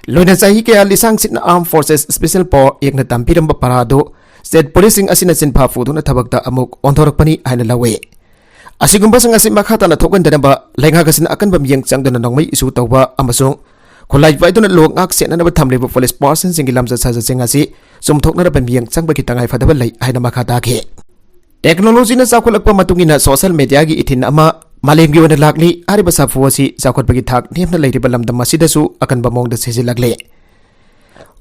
ꯂꯣꯏꯅ ꯆꯍꯤ ꯀꯌꯥ ꯂꯤꯁꯥꯡ ꯁꯤꯠꯅ Armed Forces Special Power Actꯅ ꯇꯝꯕꯤꯔꯝꯕ ꯄꯔꯥ ꯑꯗꯨ ꯁ꯭ꯇꯦꯠ ꯄꯨꯂꯤꯁꯁꯤꯡ ꯑꯁꯤꯅ ꯆꯤꯟꯐꯥ ꯄꯨꯗꯨꯅ ꯊꯕꯛꯇ ꯑꯃꯨꯛ ꯑꯣꯟꯊꯣꯔꯛꯄꯅꯤ ꯍꯥꯏꯅ ꯂꯧꯏ꯫ ꯑꯁꯤꯒꯨꯝꯕꯁꯤꯡ ꯑꯁꯤ ꯃꯈꯥ ꯇꯥꯅ ꯊꯣꯛꯍꯟꯗꯅꯕ ꯂꯩꯉꯥꯛ ꯑꯁꯤꯅ ꯑꯀꯟꯕ ꯃꯤꯠꯌꯦꯡ ꯆꯪꯗꯨꯅ ꯅꯣꯡꯃꯩ ꯏꯁꯨ ꯇꯧꯕ ꯑꯃꯁꯨꯡ ꯈꯨꯠꯂꯥꯏ ꯄꯥꯏꯗꯨꯅ ꯂꯣ ꯉꯥꯛ ꯁꯦꯟꯅꯅꯕ ꯊꯝꯂꯤꯕ ꯄꯨꯂꯤꯁ ꯄꯥꯔꯁꯟꯁꯤꯡꯒꯤ ꯂꯝꯆꯠ ꯁꯥꯖꯠꯁꯤꯡ ꯑꯁꯤ ꯆꯨꯝꯊꯣꯛꯅꯅꯕ ꯃꯤꯠꯌꯦꯡ ꯆꯪꯕꯒꯤ ꯇꯉꯥꯏꯐꯗꯕ ꯂꯩ ꯍꯥꯏꯅ ꯃꯈꯥ ꯇꯥꯈꯤ꯫ ꯇꯦꯛꯅꯣꯂꯣꯖꯤꯅ ꯆꯥꯎꯈꯠꯂꯛꯄ ꯃꯇꯨꯡ ꯏꯟꯅ ꯁꯣꯁꯤꯌꯦꯜ ꯃꯤꯗꯤꯌꯥꯒꯤ ꯏꯊꯤꯟ ꯑꯃ ꯃꯥꯂꯦꯝꯒꯤ ꯑꯣꯏꯅ ꯂꯥꯛꯂꯤ꯫ ꯍꯥꯏꯔꯤꯕ ꯁꯥꯐꯨ ꯑꯁꯤ ꯆꯥꯎꯈꯠꯄꯒꯤ ꯊꯥꯛ ꯅꯦꯝꯅ ꯂꯩꯔꯤꯕ ꯂꯝꯗꯝ ꯑꯁꯤꯗꯁꯨ ꯑꯀꯟꯕ ꯃꯑꯣꯡꯗ ꯁꯤꯖꯤꯜꯂꯛꯂꯤ꯫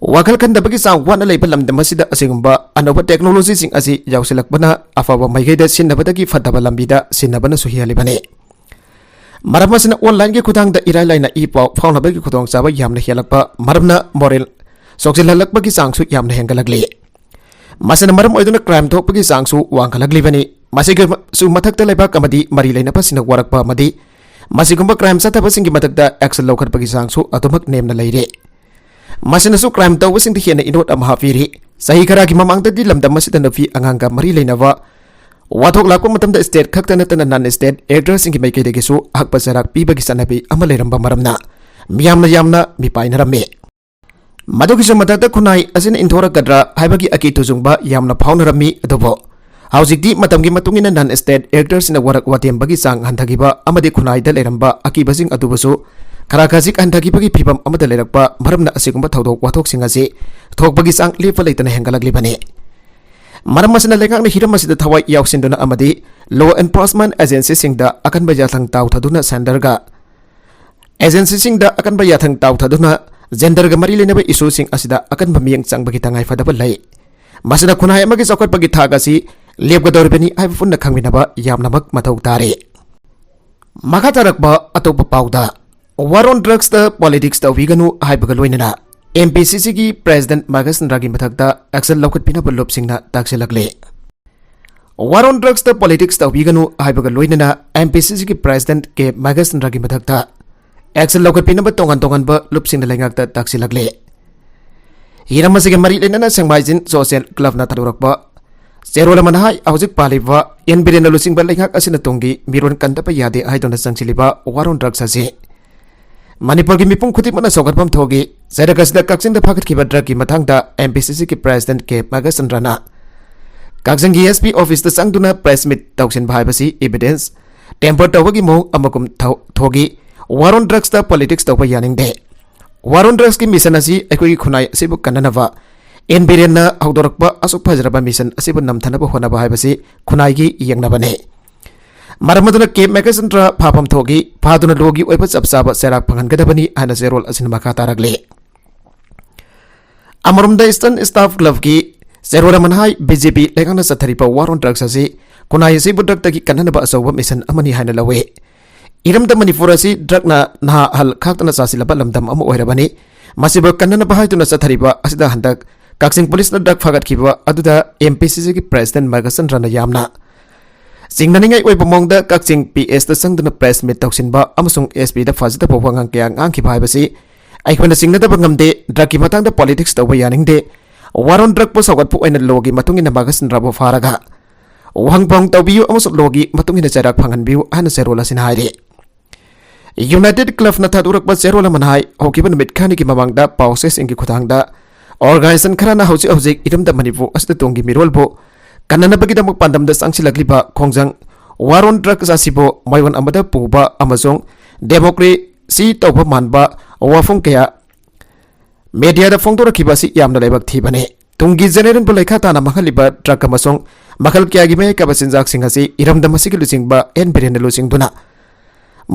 ꯋꯥꯈꯜ ꯈꯟꯊꯕꯒꯤ ꯆꯥꯡ ꯋꯥꯠꯅ ꯂꯩꯕ ꯂꯝꯗꯝ ꯑꯁꯤꯗ ꯑꯁꯤꯒꯨꯝꯕ ꯑꯅꯧꯕ ꯇꯦꯛꯅꯣꯂꯣꯖꯤꯁꯤꯡ ꯑꯁꯤ ꯌꯥꯎꯁꯤꯜꯂꯛꯄꯅ ꯑꯐꯕ ꯃꯥꯏꯀꯩꯗ ꯁꯤꯖꯤꯟꯅꯕꯗꯒꯤ ꯐꯠꯇꯕ ꯂꯝꯕꯤꯗ ꯁꯤꯖꯤꯟꯅꯕꯅꯁꯨ ꯍꯦꯜꯂꯤꯕꯅꯤ꯫ ꯃꯔꯝ ꯑꯁꯤꯅ ꯑꯣꯟꯂꯥꯏꯟꯒꯤ ꯈꯨꯠꯊꯥꯡꯗ ꯏꯔꯥꯏ ꯂꯥꯏꯅ ꯏ ꯄꯥꯎ ꯐꯥꯎꯅꯕꯒꯤ ꯈꯨꯗꯣꯡꯆꯥꯕ ꯌꯥꯝꯅ ꯍꯦꯜꯂꯛꯄ ꯃꯔꯝꯅ ꯃꯣꯔꯦꯜ ꯁꯣꯛꯆꯤꯜꯍꯜꯂꯛꯄꯒꯤ ꯆꯥꯡꯁꯨ ꯌꯥꯝꯅ ꯍꯦꯟꯒꯠꯂꯛꯂꯤ꯫ ꯃꯁꯤꯅ ꯃꯔꯝ ꯑꯣꯏꯗꯨꯅ ꯀ꯭ꯔꯥꯏꯝ ꯊꯣꯛꯄꯒꯤ ꯆꯥꯡꯁꯨ ꯋꯥꯡꯈꯠꯂꯛꯂꯤꯕꯅꯤ꯫ ꯃꯁꯤꯒꯤꯁꯨ ꯃꯊꯛꯇ ꯂꯩꯕꯥꯛ ꯑꯃꯗꯤ ꯃꯔꯤ ꯂꯩꯅꯕꯁꯤꯡꯅ ꯋꯥꯔꯛꯄ ꯑꯃꯗꯤ ꯃꯁꯤꯒꯨꯝꯕ ꯀ꯭ꯔꯥꯏꯝ ꯆꯠꯊꯕꯁꯤꯡꯒꯤ ꯃꯊꯛꯇ ꯑꯦꯛꯁꯟ ꯂꯧꯈꯠꯄꯒꯤ ꯆꯥꯡꯁꯨ ꯑꯗꯨꯃꯛ ꯅꯦꯝꯅ ꯂꯩꯔꯦ꯫ ꯃꯁꯤꯅꯁꯨ ꯀ꯭ꯔꯥꯏꯝ ꯇꯧꯕꯁꯤꯡꯗ ꯍꯦꯟꯅ ꯏꯅꯣꯠ ꯑꯃ ꯍꯥꯞꯄꯤꯔꯤ꯫ ꯆꯍꯤ ꯈꯔꯒꯤ ꯃꯃꯥꯡꯗꯗꯤ ꯂꯝꯗꯝ ꯑꯁꯤꯗ ꯅꯨꯄꯤ ꯑꯉꯥꯡꯒ ꯃꯔꯤ ꯂꯩꯅꯕ ꯋꯥꯊꯣꯛ ꯂꯥꯛꯄ ꯃꯇꯝꯗ ꯁ꯭ꯇꯦꯠ ꯈꯛꯇ ꯅꯠꯇꯅ ꯅꯟ ꯁ꯭ꯇꯦꯠ ꯑꯦꯛꯇꯔꯁꯤꯡꯒꯤ ꯃꯥꯏꯀꯩꯗꯒꯤꯁꯨ ꯑꯍꯛꯄ ꯆꯩꯔꯥꯛ ꯄꯤꯕꯒꯤ ꯆꯠꯅꯕꯤ ꯑꯃ ꯂꯩꯔꯝꯕ ꯃꯔꯝꯅ ꯃꯤꯌꯥꯝꯅ ꯌꯥꯝꯅ ꯃꯤꯄꯥꯏꯅꯔꯝꯃꯤ꯫ ꯃꯗꯨꯒꯤꯁꯨ ꯃꯊꯛꯇ ꯈꯨꯟꯅꯥꯏ ꯑꯁꯤꯅ ꯏꯟꯊꯣꯔꯛꯀꯗ꯭ꯔꯥ ꯍꯥꯏꯕꯒꯤ ꯑꯀꯤ ꯇꯨꯖꯨꯡꯕ ꯌꯥꯝꯅ ꯐꯥꯎꯅꯔꯝꯃꯤ꯫ ꯑꯗꯨꯕꯨ ꯍꯧꯖꯤꯛꯇꯤ ꯃꯇꯝꯒꯤ ꯃꯇꯨꯡ ꯏꯟꯅ ꯅꯟ ꯁ꯭ꯇꯦꯠ ꯑꯦꯛꯇꯔꯁꯤꯡꯅ ꯋꯥꯔꯛ ꯋꯥꯇꯦꯝꯕꯒꯤ ꯆꯥꯡ ꯍꯟꯊꯈꯤꯕ ꯑꯃꯗꯤ ꯈꯨꯟꯅꯥꯏꯗ ꯂꯩꯔꯝꯕ ꯑꯀꯤꯕꯁꯤꯡ ꯑꯗꯨꯕꯨꯁꯨ ꯈꯔ ꯈꯖꯤꯛ ꯍꯟꯊꯈꯤꯕꯒꯤ ꯐꯤꯕꯝ ꯑꯃꯗ ꯂꯩꯔꯛꯄ ꯃꯔꯝꯅ ꯑꯁꯤꯒꯨꯝꯕ ꯊꯧꯗꯣꯛ ꯋꯥꯊꯣꯛꯁꯤꯡ ꯑꯁꯤ ꯊꯣꯛꯄꯒꯤ ꯆꯥꯡ ꯂꯦꯞꯄ ꯂꯩꯇꯅ ꯍꯦꯟꯒꯠꯂꯛꯂꯤꯕꯅꯤ꯫ ꯃꯔꯝ ꯑꯁꯤꯅ ꯂꯩꯉꯥꯛꯅ ꯍꯤꯔꯝ ꯑꯁꯤꯗ ꯊꯋꯥꯏ ꯌꯥꯎꯁꯤꯟꯗꯨꯅ ꯑꯃꯗꯤ ꯂꯣ ꯑꯦꯟꯐꯣꯔꯁꯃꯦꯟ ꯑꯦꯖꯦꯟꯁꯤꯁꯤꯡꯗ ꯑꯀꯟꯕ ꯌꯥꯊꯪ ꯇꯥꯎꯊꯗꯨꯅ ꯁꯦꯟꯇꯔꯒ ꯑꯦꯖꯦꯟꯁꯤꯁꯤꯡꯗ ꯑꯀꯟꯕ ꯌꯥꯊꯪ ꯇꯥꯎꯊꯗꯨꯅ ꯖꯦꯟꯗꯔꯒ ꯃꯔꯤ ꯂꯩꯅꯕ ꯏꯁꯨꯁꯤꯡ ꯑꯁꯤꯗ ꯑꯀꯟꯕ ꯃꯤꯠꯌꯦꯡ ꯆꯪꯕꯒꯤ ꯇꯉꯥꯏꯐꯗꯕ ꯂꯩ꯫ ꯃꯁꯤꯅ ꯈꯨꯟꯅꯥꯏ ꯑꯃꯒꯤ ꯆꯥꯎꯈꯠꯄꯒꯤ ꯊꯥꯛ ꯑꯁꯤ ꯂꯦꯞꯀꯗꯧꯔꯤꯕꯅꯤ ꯍꯥꯏꯕ ꯄꯨꯟꯅ ꯈꯪꯃꯤꯟꯅꯕ ꯌꯥꯝꯅꯃꯛ ꯃꯊꯧ ꯇꯥꯔꯦ꯫ ꯃꯈꯥ ꯇꯥꯔꯛꯄ ꯑꯇꯣꯞꯄ ꯄꯥꯎꯗ, War on Drugsꯇ politics ꯇꯧꯕꯤꯒꯅꯨ ꯍꯥꯏꯕꯒ ꯂꯣꯏꯅꯅ ꯑꯦꯝ ꯄꯤ ꯁꯤ ꯁꯤꯒꯤ president ꯃꯥꯒꯁꯟꯗ꯭ꯔꯒꯤ ꯃꯊꯛꯇ action ꯂꯧꯈꯠꯄꯤꯅꯕ ꯂꯨꯞꯁꯤꯡꯅ ꯇꯥꯛꯁꯤꯜꯂꯛꯂꯤ꯫ War on Drugsꯇ politics ꯇꯧꯕꯤꯒꯅꯨ ꯍꯥꯏꯕꯒ ꯂꯣꯏꯅꯅ ꯑꯦꯝ ꯄꯤ ꯁꯤ ꯁꯤꯒꯤ president ꯀꯦ ꯃꯥꯒꯁꯟꯗ꯭ꯔꯒꯤ ꯃꯊꯛꯇ action ꯂꯧꯈꯠꯄꯤꯅꯕ ꯇꯣꯉꯥꯟ ꯇꯣꯉꯥꯟꯕ ꯂꯨꯞꯁꯤꯡꯅ ꯂꯩꯉꯥꯛꯇ ꯇꯥꯛꯁꯤꯜꯂꯛꯂꯤ꯫ ꯍꯤꯔꯝ ꯑꯁꯤꯒ ꯃꯔꯤ ꯂꯩꯅꯅ ꯁꯦꯡꯃꯥꯏꯖꯤꯟ social clubꯅ ꯊꯥꯗꯣꯔꯛꯄ ꯆꯦꯔꯣꯜ ꯑꯃꯅ ꯍꯥꯏ, ꯍꯧꯖꯤꯛ ꯄꯥꯜꯂꯤꯕ ꯑꯦꯟ ꯕꯤꯔꯦꯟꯅ ꯂꯨꯆꯤꯡꯕ ꯂꯩꯉꯥꯛ ꯑꯁꯤꯅ ꯇꯨꯡꯒꯤ ꯃꯤꯔꯣꯟ ꯀꯟꯗꯕ ꯌꯥꯗꯦ ꯍꯥꯏꯗꯨꯅ ꯆꯪꯁꯤꯜꯂꯤꯕ war on drugs ꯑꯁꯤ ꯃꯅꯤꯄꯨꯔꯒꯤ ꯃꯤꯄꯨꯝ ꯈꯨꯗꯤꯡꯃꯛꯅ ꯁꯧꯒꯠꯐꯝ ꯊꯣꯛꯏ꯫ ꯆꯩꯔꯛ ꯑꯁꯤꯗ ꯀꯛꯆꯤꯡꯗ ꯐꯥꯒꯠꯈꯤꯕ drugꯀꯤ ꯃꯇꯥꯡꯗ M P C Cꯒꯤ president K ꯃꯒꯁꯆꯟꯗ꯭ꯔꯅ ꯀꯛꯆꯤꯡꯒꯤ S P officeꯇ ꯆꯪꯗꯨꯅ press meet ꯇꯧꯁꯤꯟꯕ ꯍꯥꯏꯕꯁꯤ evidence tamper ꯇꯧꯕꯒꯤ ꯃꯑꯣꯡ ꯑꯃꯒꯨꯝ ꯊꯧ-, ꯊꯣꯛꯏ꯫ War on drugsꯇ politics ꯇꯧꯕ ꯌꯥꯅꯤꯡꯗꯦ꯫ War on drugsꯀꯤ mission ꯑꯁꯤ ꯑꯩꯈꯣꯏꯒꯤ ꯈꯨꯟꯅꯥꯏ ꯑꯁꯤꯕꯨ ꯀꯟꯅꯅꯕ ꯑꯦꯟ ꯕꯤꯔꯦꯟꯅ ꯍꯧꯗꯣꯔꯛꯄ ꯑꯁꯨꯛ ꯐꯖꯔꯕ mission ꯑꯁꯤꯕꯨ ꯅꯝꯊꯅꯕ ꯍꯣꯠꯅꯕ ꯍꯥꯏꯕꯁꯤ ꯈꯨꯟꯅꯥꯏꯒꯤ ꯌꯦꯛꯅꯕꯅꯤ꯫ ꯃꯔꯝ ꯑꯗꯨꯅ ꯀꯦ ꯃꯦꯘꯆꯟꯗ꯭ꯔ ꯐꯥꯐꯝ ꯊꯣꯛꯏ, ꯐꯥꯗꯨꯅ ꯂꯣꯒꯤ ꯑꯣꯏꯕ ꯆꯞ ꯆꯥꯕ ꯆꯩꯔꯥꯛ ꯐꯪꯍꯟꯒꯗꯕꯅꯤ ꯍꯥꯏꯅ ꯆꯦꯔꯣꯜ ꯑꯁꯤꯅ ꯃꯈꯥ ꯇꯥꯔꯛꯂꯤ꯫ ꯑꯃꯔꯣꯝꯗ Eastern Staff Clubꯀꯤ ꯆꯦꯔꯣꯜ ꯑꯃꯅ ꯍꯥꯏ, B J P ꯂꯩꯉꯥꯛꯅ ꯆꯠꯊꯔꯤꯕ war on drugs ꯑꯁꯤ ꯈꯨꯟꯅꯥꯏ ꯑꯁꯤꯕꯨ drugꯇꯒꯤ ꯀꯟꯅꯅꯕ ꯑꯆꯧꯕ mission ꯑꯃꯅꯤ ꯍꯥꯏꯅ ꯂꯧꯏ꯫ ꯏꯔꯝꯗꯝ ꯃꯅꯤꯄꯨꯔ ꯑꯁꯤ drugꯅ ꯅꯍꯥ ꯑꯍꯜ ꯈꯥꯛꯇꯅ ꯆꯥꯁꯤꯜꯂꯕ ꯂꯝꯗꯝ ꯑꯃ ꯑꯣꯏꯔꯕꯅꯤ꯫ ꯃꯁꯤꯕꯨ ꯀꯟꯅꯅꯕ ꯍꯥꯏꯗꯨꯅ ꯆꯠꯊꯔꯤꯕ ꯑꯁꯤꯗ ꯍꯟꯗꯛ ꯀꯛꯆꯤꯡ policeꯅ drug ꯐꯥꯒꯠꯈꯤꯕ ꯑꯗꯨꯗ M P C Cꯒꯤ president ꯃꯒꯁꯆꯟꯗ꯭ꯔꯅ ꯌꯥꯝꯅ ꯆꯤꯡꯅꯅꯤꯡꯉꯥꯏ ꯑꯣꯏꯕ ꯃꯑꯣꯡꯗ ꯀꯛꯆꯤꯡ P Sꯇ ꯆꯪꯗꯨꯅ press meet ꯇꯧꯁꯤꯟꯕ ꯑꯃꯁꯨꯡ S Pꯗ ꯐꯖꯗꯕ ꯋꯥꯉꯥꯡ ꯀꯌꯥ ꯉꯥꯡꯈꯤꯕ ꯍꯥꯏꯕꯁꯤ ꯑꯩꯈꯣꯏꯅ ꯆꯤꯡꯅꯗꯕ ꯉꯝꯗꯦ꯫ Drugꯀꯤ ꯃꯇꯥꯡꯗ politics ꯇꯧꯕ ꯌꯥꯅꯤꯡꯗꯦ꯫ War on drugꯄꯨ ꯁꯧꯒꯠꯄ ꯑꯣꯏꯅ lawꯒꯤ ꯃꯇꯨꯡ ꯏꯟꯅ ꯃꯒꯁꯆꯟꯗ꯭ꯔꯕꯨ ꯐꯥꯔꯒ ꯋꯥꯍꯪ ꯄꯥꯎꯍꯪ ꯇꯧꯕꯤꯌꯨ ꯑꯃꯁꯨꯡ lawꯒꯤ ꯃꯇꯨꯡ ꯏꯟꯅ ꯆꯩꯔꯥꯛ ꯐꯪꯍꯟꯕꯤꯌꯨ ꯍꯥꯏꯅ ꯆꯦꯔꯣꯜ ꯑꯁꯤꯅ ꯍꯥꯏꯔꯤ꯫ United Clubꯅ ꯊꯥꯗꯣꯔꯛꯄ ꯆꯦꯔꯣꯜ ꯑꯃꯅ ꯍꯥꯏ, ꯍꯧꯈꯤꯕ ꯅꯨꯃꯤꯠ ꯈꯔꯅꯤꯒꯤ ꯃꯃꯥꯡꯗ ꯄꯥꯎꯆꯦꯁꯤꯡꯒꯤ ꯈꯨꯠꯊꯥꯡꯗ organization ꯈꯔꯅ ꯍꯧꯖꯤꯛ ꯍꯧꯖꯤꯛ ꯏꯔꯝꯗꯝ ꯃꯅꯤꯄꯨꯔ ꯑꯁꯤꯗ ꯇꯨꯡꯒꯤ ꯃꯤꯔꯣꯜꯕꯨ ꯀꯟꯅꯅꯕꯒꯤꯗꯃꯛ ꯄꯥꯟꯗꯝꯗ ꯆꯪꯁꯤꯜꯂꯛꯂꯤꯕ ꯈꯣꯡꯖꯪ war on drugs ꯑꯁꯤꯕꯨ ꯃꯥꯏꯑꯣꯟ ꯑꯃꯗ ꯄꯨꯕ ꯑꯃꯁꯨꯡ democracy ꯇꯧꯕ ꯃꯥꯟꯕ ꯋꯥꯐꯝ ꯀꯌꯥ mediaꯗ ꯐꯣꯡꯗꯣꯔꯛꯈꯤꯕ ꯑꯁꯤ ꯌꯥꯝꯅ ꯂꯥꯏꯕꯛ ꯊꯤꯕꯅꯤ꯫ ꯇꯨꯡꯒꯤ generationꯕꯨ ꯂꯩꯈꯥ ꯇꯥꯅ ꯃꯥꯡꯍꯜꯂꯤꯕ drug ꯑꯃꯁꯨꯡ ꯃꯈꯜ ꯀꯌꯥꯒꯤ ꯃꯍꯤꯛ ꯌꯥꯏꯕ ꯆꯤꯟꯖꯥꯛꯁꯤꯡ ꯑꯁꯤ ꯏꯔꯝꯗꯝ ꯑꯁꯤꯒꯤ ꯂꯨꯆꯤꯡꯕ ꯑꯦꯟ ꯕꯤꯔꯦꯟꯅ ꯂꯨꯆꯤꯡꯗꯨꯅ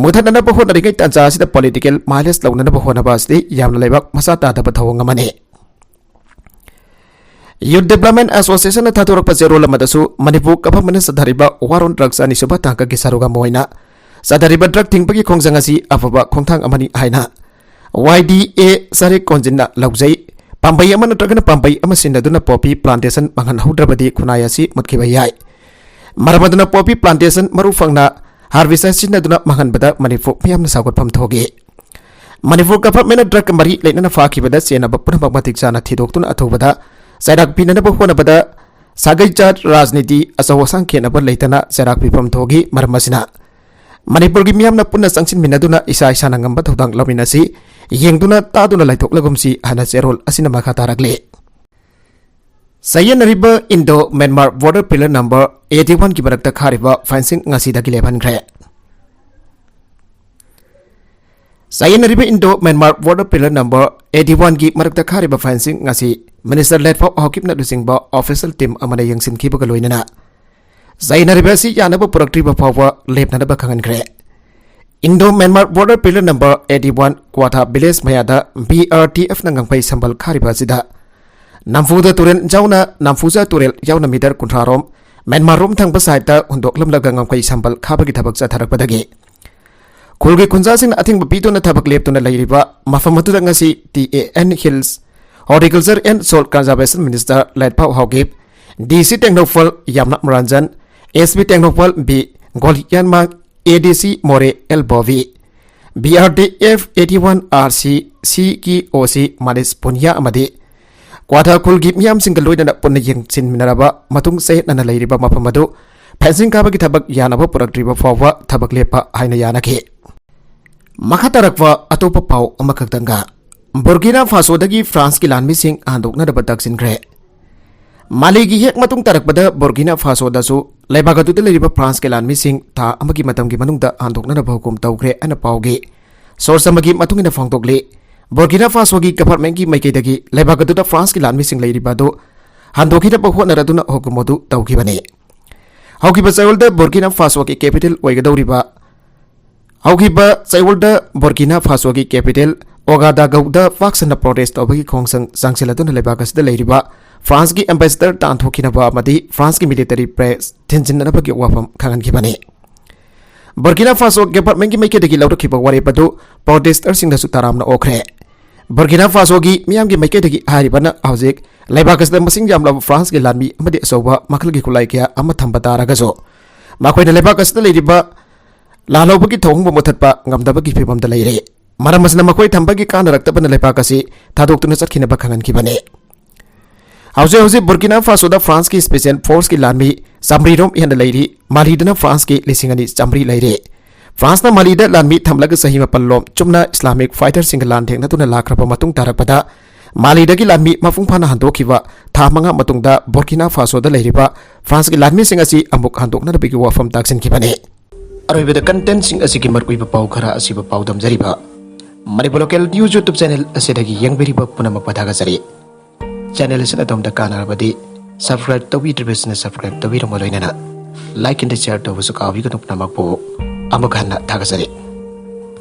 ꯃꯨꯊꯠꯅꯅꯕ ꯍꯣꯠꯅꯔꯤꯉꯩ ꯇꯥꯟꯖꯥ ꯑꯁꯤꯗ political mileage ꯂꯧꯅꯅꯕ ꯍꯣꯠꯅꯕ ꯑꯁꯤꯗꯤ ꯌꯥꯝꯅ ꯂꯩꯕꯥꯛ ꯃꯆꯥ ꯇꯥꯗꯕ ꯊꯧꯑꯣꯡ ꯑꯃꯅꯤ꯫ Youth Development Associationꯅ ꯊꯥꯗꯣꯔꯛꯄ ꯆꯦꯔꯣꯜ ꯑꯃꯗꯁꯨ ꯃꯅꯤꯄꯨꯔ governmentꯅ ꯆꯠꯊꯔꯤꯕ war on drugs ꯑꯅꯤꯁꯨꯕ ꯇꯥꯡꯀꯛꯀꯤ ꯁꯔꯨꯛ ꯑꯃ ꯑꯣꯏꯅ ꯆꯠꯊꯔꯤꯕ drug ꯊꯤꯡꯕꯒꯤ ꯈꯣꯡꯖꯪ ꯑꯁꯤ ꯑꯐꯕ ꯈꯣꯡꯊꯥꯡ ꯑꯃꯅꯤ ꯍꯥꯏꯅ Y D A ꯁꯔꯤꯛ ꯀꯣꯟꯖꯤꯟꯅ ꯂꯧꯖꯩ꯫ ꯄꯥꯝꯕꯩ ꯑꯃ ꯅꯠꯇ꯭ꯔꯒꯅ ꯄꯥꯝꯕꯩ ꯑꯃ ꯁꯤꯖꯤꯟꯅꯗꯨꯅ poppy plantation ꯃꯥꯡꯍꯟꯍꯧꯗ꯭ꯔꯕꯗꯤ ꯈꯨꯟꯅꯥꯏ ꯑꯁꯤ ꯃꯨꯠꯈꯤꯕ ꯌꯥꯏ꯫ ꯃꯔꯝ ꯑꯗꯨꯅ poppy plantation ꯃꯔꯨ ꯐꯪꯅ herbicide ꯁꯤꯖꯤꯟꯅꯗꯨꯅ ꯃꯥꯡꯍꯟꯕꯗ ꯃꯅꯤꯄꯨꯔ ꯃꯤꯌꯥꯝꯅ ꯁꯧꯒꯠꯐꯝ ꯊꯣꯛꯏ꯫ ꯃꯅꯤꯄꯨꯔ governmentꯅ drug ꯃꯔꯤ ꯂꯩꯅꯅ ꯐꯥꯈꯤꯕꯗ ꯆꯦꯟꯅꯕ ꯄꯨꯝꯅꯃꯛ ꯃꯇꯤꯛ ꯆꯥꯅ ꯊꯤꯗꯣꯛꯇꯨꯅ ꯑꯊꯨꯕꯗ ꯆꯩꯔꯥꯛ ꯄꯤꯅꯅꯕ ꯍꯣꯠꯅꯕꯗ ꯁꯥꯒꯩ ꯖꯥꯠ ꯔꯥꯖꯅꯤꯇꯤ ꯑꯆꯧ ꯑꯁꯥꯡ ꯈꯦꯠꯅꯕ ꯂꯩꯇꯅ ꯆꯩꯔꯥꯛ ꯄꯤꯐꯝ ꯊꯣꯛꯈꯤ꯫ ꯃꯔꯝ ꯑꯁꯤꯅ ꯃꯅꯤꯄꯨꯔꯒꯤ ꯃꯤꯌꯥꯝꯅ ꯄꯨꯟꯅ ꯆꯪꯁꯤꯟꯃꯤꯟꯅꯗꯨꯅ ꯏꯁꯥ ꯏꯁꯥꯅ ꯉꯝꯕ ꯊꯧꯗꯥꯡ ꯂꯧꯃꯤꯟꯅꯁꯤ, ꯌꯦꯡꯗꯨꯅ ꯇꯥꯗꯨꯅ ꯂꯩꯊꯣꯛꯂꯒꯨꯝꯁꯤ ꯍꯥꯏꯅ ꯆꯦꯔꯣꯜ ꯑꯁꯤꯅ ꯃꯈꯥ ꯇꯥꯔꯛꯂꯤ꯫ ꯆꯌꯦꯠꯅꯔꯤꯕ Indo Myanmar border pillar number eighty one ꯒꯤ ꯃꯔꯛꯇ ꯈꯥꯔꯤꯕ ꯐꯦꯟꯁꯤꯡ ꯉꯁꯤꯗꯒꯤ ꯂꯦꯞꯍꯟꯈ꯭ꯔꯦ꯫ ꯆꯌꯦꯠꯅꯔꯤꯕ Indo Myanmar border pillar number eighty one ꯒꯤ ꯃꯔꯛꯇ ꯈꯥꯔꯤꯕ ꯐꯦꯟꯁꯤꯡ ꯉꯁꯤ ꯃꯤꯅꯤꯁꯇꯔ ꯂꯦꯠꯐꯥꯎ ꯍꯥꯎꯀꯤꯞꯅ ꯂꯨꯆꯤꯡꯕ ꯑꯣꯐꯤꯁꯤꯌꯦꯜ ꯇꯤꯝ ꯑꯃꯅ ꯌꯦꯡꯁꯤꯟꯈꯤꯕꯒ ꯂꯣꯏꯅꯅ ꯆꯌꯦꯠꯅꯔꯤꯕ ꯑꯁꯤ ꯌꯥꯅꯕ ꯄꯨꯔꯛꯇ꯭ꯔꯤꯕ ꯐꯥꯎꯕ ꯂꯦꯞꯅꯅꯕ ꯈꯪꯍꯟꯈ꯭ꯔꯦ꯫ Indo Myanmar border pillar number eighty one Kwatha village ꯃꯌꯥꯗ B R T F ꯅ ꯉꯝꯈꯩ ꯁꯝꯕꯜ ꯈꯥꯔꯤꯕ ꯑꯁꯤꯗ ꯅꯝꯐꯨꯗ ꯇꯨꯔꯦꯜ ꯌꯥꯎꯅ, ꯅꯝꯐꯨꯖ ꯇꯨꯔꯦꯜ ꯌꯥꯎꯅ ꯃꯤꯇꯔ ꯀꯨꯟꯊ꯭ꯔꯥ ꯔꯣꯝ ꯃ꯭ꯌꯥꯟꯃꯥꯔ ꯔꯣꯝ ꯊꯪꯕ ꯁꯥꯏꯠꯇ ꯍꯨꯟꯗꯣꯛꯂꯝꯂꯒ ꯉꯝꯈꯩ ꯁꯝꯕꯜ ꯈꯥꯕꯒꯤ ꯊꯕꯛ ꯆꯠꯊꯔꯛꯄꯗꯒꯤ ꯈꯨꯜꯒꯤ ꯈꯨꯟꯖꯥꯁꯤꯡꯅ ꯑꯊꯤꯡꯕ ꯄꯤꯗꯨꯅ ꯊꯕꯛ ꯂꯦꯞꯇꯨꯅ ꯂꯩꯔꯤꯕ ꯃꯐꯝ ꯑꯗꯨꯗ ꯉꯁꯤ T A N Hills Horticulture and Soil Conservation Minister ꯂꯦꯠꯐꯥꯎ Haokip, D C Tengnoupal ꯌꯥꯝꯅ Ranjan, S P Tengnoupal B ꯒꯣꯂꯤꯌꯥꯟꯃꯥꯡ, A D C ꯃꯣꯔꯦ L Bobby, B R T F eighty one R C C ꯀꯤ O C ꯃꯥꯂꯤꯁ ꯄꯨꯅꯤꯌꯥ ꯑꯃꯗꯤ ꯀ꯭ꯋꯥꯊꯥ ꯈꯨꯜꯒꯤ ꯃꯤꯌꯥꯝꯁꯤꯡꯒ ꯂꯣꯏꯅꯅ ꯄꯨꯟꯅ ꯌꯦꯡꯁꯤꯟꯃꯤꯟꯅꯔꯕ ꯃꯇꯨꯡ ꯆꯌꯦꯠꯅꯅ ꯂꯩꯔꯤꯕ ꯃꯐꯝ ꯑꯗꯨ ꯐꯦꯟꯁꯤꯡ ꯀꯥꯕꯒꯤ ꯊꯕꯛ ꯌꯥꯅꯕ ꯄꯨꯔꯛꯇ꯭ꯔꯤꯕ ꯐꯥꯎꯕ ꯊꯕꯛ ꯂꯦꯞꯄ ꯍꯥꯏꯅ ꯌꯥꯅꯈꯤ꯫ ꯃꯈꯥ ꯇꯥꯔꯛꯄ ꯑꯇꯣꯞꯄ ꯄꯥꯎ ꯑꯃꯈꯛꯇꯪꯒ, ꯕꯨꯔꯀꯤꯅꯥ ꯐꯥꯁꯣꯗꯒꯤ ꯐ꯭ꯔꯥꯟꯁꯀꯤ ꯂꯥꯟꯃꯤꯁꯤꯡ ꯍꯟꯗꯣꯛꯅꯅꯕ ꯇꯛꯁꯤꯟꯈ꯭ꯔꯦ꯫ ꯃꯥꯂꯤꯒꯤ ꯍꯦꯛ ꯃꯇꯨꯡ ꯇꯥꯔꯛꯄꯗ ꯕꯨꯔꯀꯤꯅꯥ ꯐꯥꯁꯣꯗꯁꯨ ꯂꯩꯕꯥꯛ ꯑꯗꯨꯗ ꯂꯩꯔꯤꯕ ꯐ꯭ꯔꯥꯟꯁꯀꯤ ꯂꯥꯟꯃꯤꯁꯤꯡ ꯊꯥ ꯑꯃꯒꯤ ꯃꯇꯝꯒꯤ ꯃꯅꯨꯡꯗ ꯍꯟꯗꯣꯛꯅꯅꯕ ꯍꯨꯀꯨꯝ ꯇꯧꯈ꯭ꯔꯦ ꯍꯥꯏꯅ ꯄꯥꯎꯒꯤ ꯁꯣꯔꯁ ꯑꯃꯒꯤ ꯃꯇꯨꯡ ꯏꯟꯅ ꯐꯣꯡꯗꯣꯛꯂꯤ꯫ ꯕꯨꯔꯀꯤꯅꯥ ꯐꯥꯁꯣꯒꯤ ꯒꯚꯔꯟꯃꯦꯟꯠꯀꯤ ꯃꯥꯏꯀꯩꯗꯒꯤ ꯂꯩꯕꯥꯛ ꯑꯗꯨꯗ ꯐ꯭ꯔꯥꯟꯁꯀꯤ ꯂꯥꯟꯃꯤꯁꯤꯡ ꯂꯩꯔꯤꯕ ꯑꯗꯨ ꯍꯟꯗꯣꯛꯈꯤꯅꯕ ꯍꯣꯠꯅꯔꯗꯨꯅ ꯍꯨꯀꯨꯝ ꯑꯗꯨ ꯇꯧꯈꯤꯕꯅꯤ꯫ ꯍꯧꯈꯤꯕ ꯆꯌꯣꯜꯗ ꯕꯨꯔꯀꯤꯅꯥ ꯐꯥꯁꯣꯒꯤ ꯀꯦꯄꯤꯇꯦꯜ ꯑꯣꯏꯒꯗꯧꯔꯤꯕ ꯍꯧꯈꯤꯕ ꯆꯌꯣꯜꯗ ꯕꯣꯔꯀꯤꯅꯥ ꯐꯥꯁꯣꯒꯤ ꯀꯦꯄꯤꯇꯦꯜ ꯑꯣꯒꯥꯗꯥꯒꯧꯗ ꯄꯥꯛ ꯁꯟꯅ ꯄ꯭ꯔꯣꯇꯦꯁ ꯇꯧꯕꯒꯤ ꯈꯣꯡꯖꯪ ꯆꯪꯁꯤꯜꯂꯗꯨꯅ ꯂꯩꯕꯥꯛ ꯑꯁꯤꯗ ꯂꯩꯔꯤꯕ ꯐ꯭ꯔꯥꯟꯁꯀꯤ ꯑꯦꯝꯕꯦꯁꯦꯗꯔ ꯇꯥꯟꯊꯣꯛꯈꯤꯅꯕ ꯑꯃꯗꯤ ꯐ꯭ꯔꯥꯟꯁꯀꯤ ꯃꯤꯂꯤꯇꯔꯤ ꯄ꯭ꯔꯦꯁ ꯊꯤꯡꯖꯤꯟꯅꯅꯕꯒꯤ ꯋꯥꯐꯝ ꯈꯪꯍꯟꯈꯤꯕꯅꯤ꯫ ꯕꯣꯔꯀꯤꯅꯥ ꯐꯥꯁꯣ ꯒꯚꯔꯟꯃꯦꯟꯠꯀꯤ ꯃꯥꯏꯀꯩꯗꯒꯤ ꯂꯧꯔꯛꯈꯤꯕ ꯋꯥꯔꯦꯞ ꯑꯗꯨ ꯄ꯭ꯔꯣꯇꯦꯁꯇꯔꯁꯤꯡꯗꯁꯨ ꯇꯔꯥꯝꯅ ꯑꯣꯛꯈ꯭ꯔꯦ꯫ ꯕꯣꯔꯀꯤꯅꯥ ꯐꯥꯁꯣꯒꯤ ꯃꯤꯌꯥꯝꯒꯤ ꯃꯥꯏꯀꯩꯗꯒꯤ ꯍꯥꯏꯔꯤꯕꯅ ꯍꯧꯖꯤꯛ ꯂꯩꯕꯥꯛ ꯑꯁꯤꯗ ꯃꯁꯤꯡ ꯌꯥꯝꯂꯕ ꯐ꯭ꯔꯥꯟꯁꯀꯤ ꯂꯥꯟꯃꯤ ꯑꯃꯗꯤ ꯑꯆꯧꯕ ꯃꯈꯜꯒꯤ ꯈꯨꯠꯂꯥꯏ ꯀꯌꯥ ꯑꯃ ꯊꯝꯕ ꯇꯥꯔꯒꯁꯨ ꯃꯈꯣꯏꯅ ꯂꯩꯕꯥꯛ ꯑꯁꯤꯗ ꯂꯩꯔꯤꯕ ꯂꯥꯜꯍꯧꯕꯒꯤ ꯊꯧꯑꯣꯡꯕꯨ ꯃꯨꯊꯠꯄ ꯉꯝꯗꯕꯒꯤ ꯐꯤꯚꯝꯗ ꯂꯩꯔꯦ꯫ ꯃꯔꯝ ꯑꯁꯤꯅ ꯃꯈꯣꯏ ꯊꯝꯕꯒꯤ ꯀꯥꯟꯅꯔꯛꯇꯕꯅ ꯂꯩꯕꯥꯛ ꯑꯁꯤ ꯊꯥꯗꯣꯛꯇꯨꯅ ꯆꯠꯈꯤꯅꯕ ꯈꯪꯍꯟꯈꯤꯕꯅꯤ꯫ ꯍꯧꯖꯤꯛ ꯍꯧꯖꯤꯛ ꯕꯨꯔꯀꯤꯅꯥ ꯐꯥꯁꯣꯗ ꯐ꯭ꯔꯥꯟꯁꯀꯤ ꯁ꯭ꯄꯦꯁꯤꯌꯦꯜ ꯐꯣꯔꯁꯀꯤ ꯂꯥꯟꯃꯤ ꯆꯥꯃꯔꯤ ꯔꯣꯝ ꯍꯦꯟꯅ ꯂꯩꯔꯤ꯫ ꯃꯥꯂꯤꯗꯅ ꯐ꯭ꯔꯥꯟꯁꯀꯤ ꯂꯤꯁꯤꯡ ꯑꯅꯤ ꯆꯥꯃꯔꯤ ꯂꯩꯔꯦ꯫ ꯐ꯭ꯔꯥꯟꯁꯅ ꯃꯥꯂꯤꯗ ꯂꯥꯟꯃꯤ ꯊꯝꯂꯒ ꯆꯍꯤ ꯃꯥꯄꯟ ꯂꯣꯝ ꯆꯨꯝꯅ ꯏꯁꯂꯥꯃꯤꯛ ꯐꯥꯏꯇꯔꯁꯤꯡꯒ ꯂꯥꯟ ꯊꯦꯡꯅꯗꯨꯅ ꯂꯥꯛꯈ꯭ꯔꯕ ꯃꯇꯨꯡ ꯇꯥꯔꯛꯄꯗ, ꯃꯥꯂꯤꯗꯒꯤ ꯂꯥꯟꯃꯤ ꯃꯄꯨꯡ ꯐꯥꯅ ꯍꯟꯗꯣꯛꯈꯤꯕ ꯊꯥ ꯃꯉꯥ ꯃꯇꯨꯡꯗ ꯕꯣꯔꯀꯤꯅꯥ ꯐꯥꯁꯣꯗ ꯂꯩꯔꯤꯕ ꯐ꯭ꯔꯥꯟꯁꯀꯤ ꯂꯥꯟꯃꯤꯁꯤꯡ ꯑꯁꯤ ꯑꯃꯨꯛ ꯍꯟꯗꯣꯛꯅꯅꯕꯒꯤ ꯋꯥꯐꯝ ꯇꯥꯛꯁꯤꯟꯈꯤꯕꯅꯤ꯫ ꯑꯔꯣꯏꯕꯗ ꯀꯟꯇꯦꯟꯁꯤꯡ ꯑꯁꯤꯒꯤ ꯃꯔꯨꯑꯣꯏꯕ ꯄꯥꯎ ꯈꯔ ꯑꯁꯤꯕꯨ ꯄꯥꯎꯗꯝꯖꯔꯤꯕ Manipur local news YouTube channel ꯑꯁꯤꯗꯒꯤ ꯌꯦꯡꯕꯤꯔꯤꯕ ꯄꯨꯝꯅꯃꯛꯄꯨ ꯊꯥꯒꯠꯆꯔꯤ꯫ ꯆꯦꯅꯦꯜ ꯑꯁꯤꯅ ꯑꯗꯣꯝꯗ ꯀꯥꯟꯅꯔꯕꯗꯤ ꯁꯕꯁꯀ꯭ꯔꯥꯏꯕ ꯇꯧꯕꯤꯗ꯭ꯔꯤꯕꯁꯤꯡꯅ ꯁꯕꯁꯀ꯭ꯔꯥꯏꯕ ꯇꯧꯕꯤꯔꯝꯃ ꯂꯣꯏꯅꯅ ꯂꯥꯏꯛ ꯑꯦꯟ ꯁꯤꯌꯔ ꯇꯧꯕꯁꯨ ꯀꯥꯎꯕꯤꯒꯅꯨ꯫ ꯄꯨꯝꯅꯃꯛꯄꯨ ꯑꯃꯨꯛ ꯍꯟꯅ ꯊꯥꯒꯠꯆꯔꯤ꯫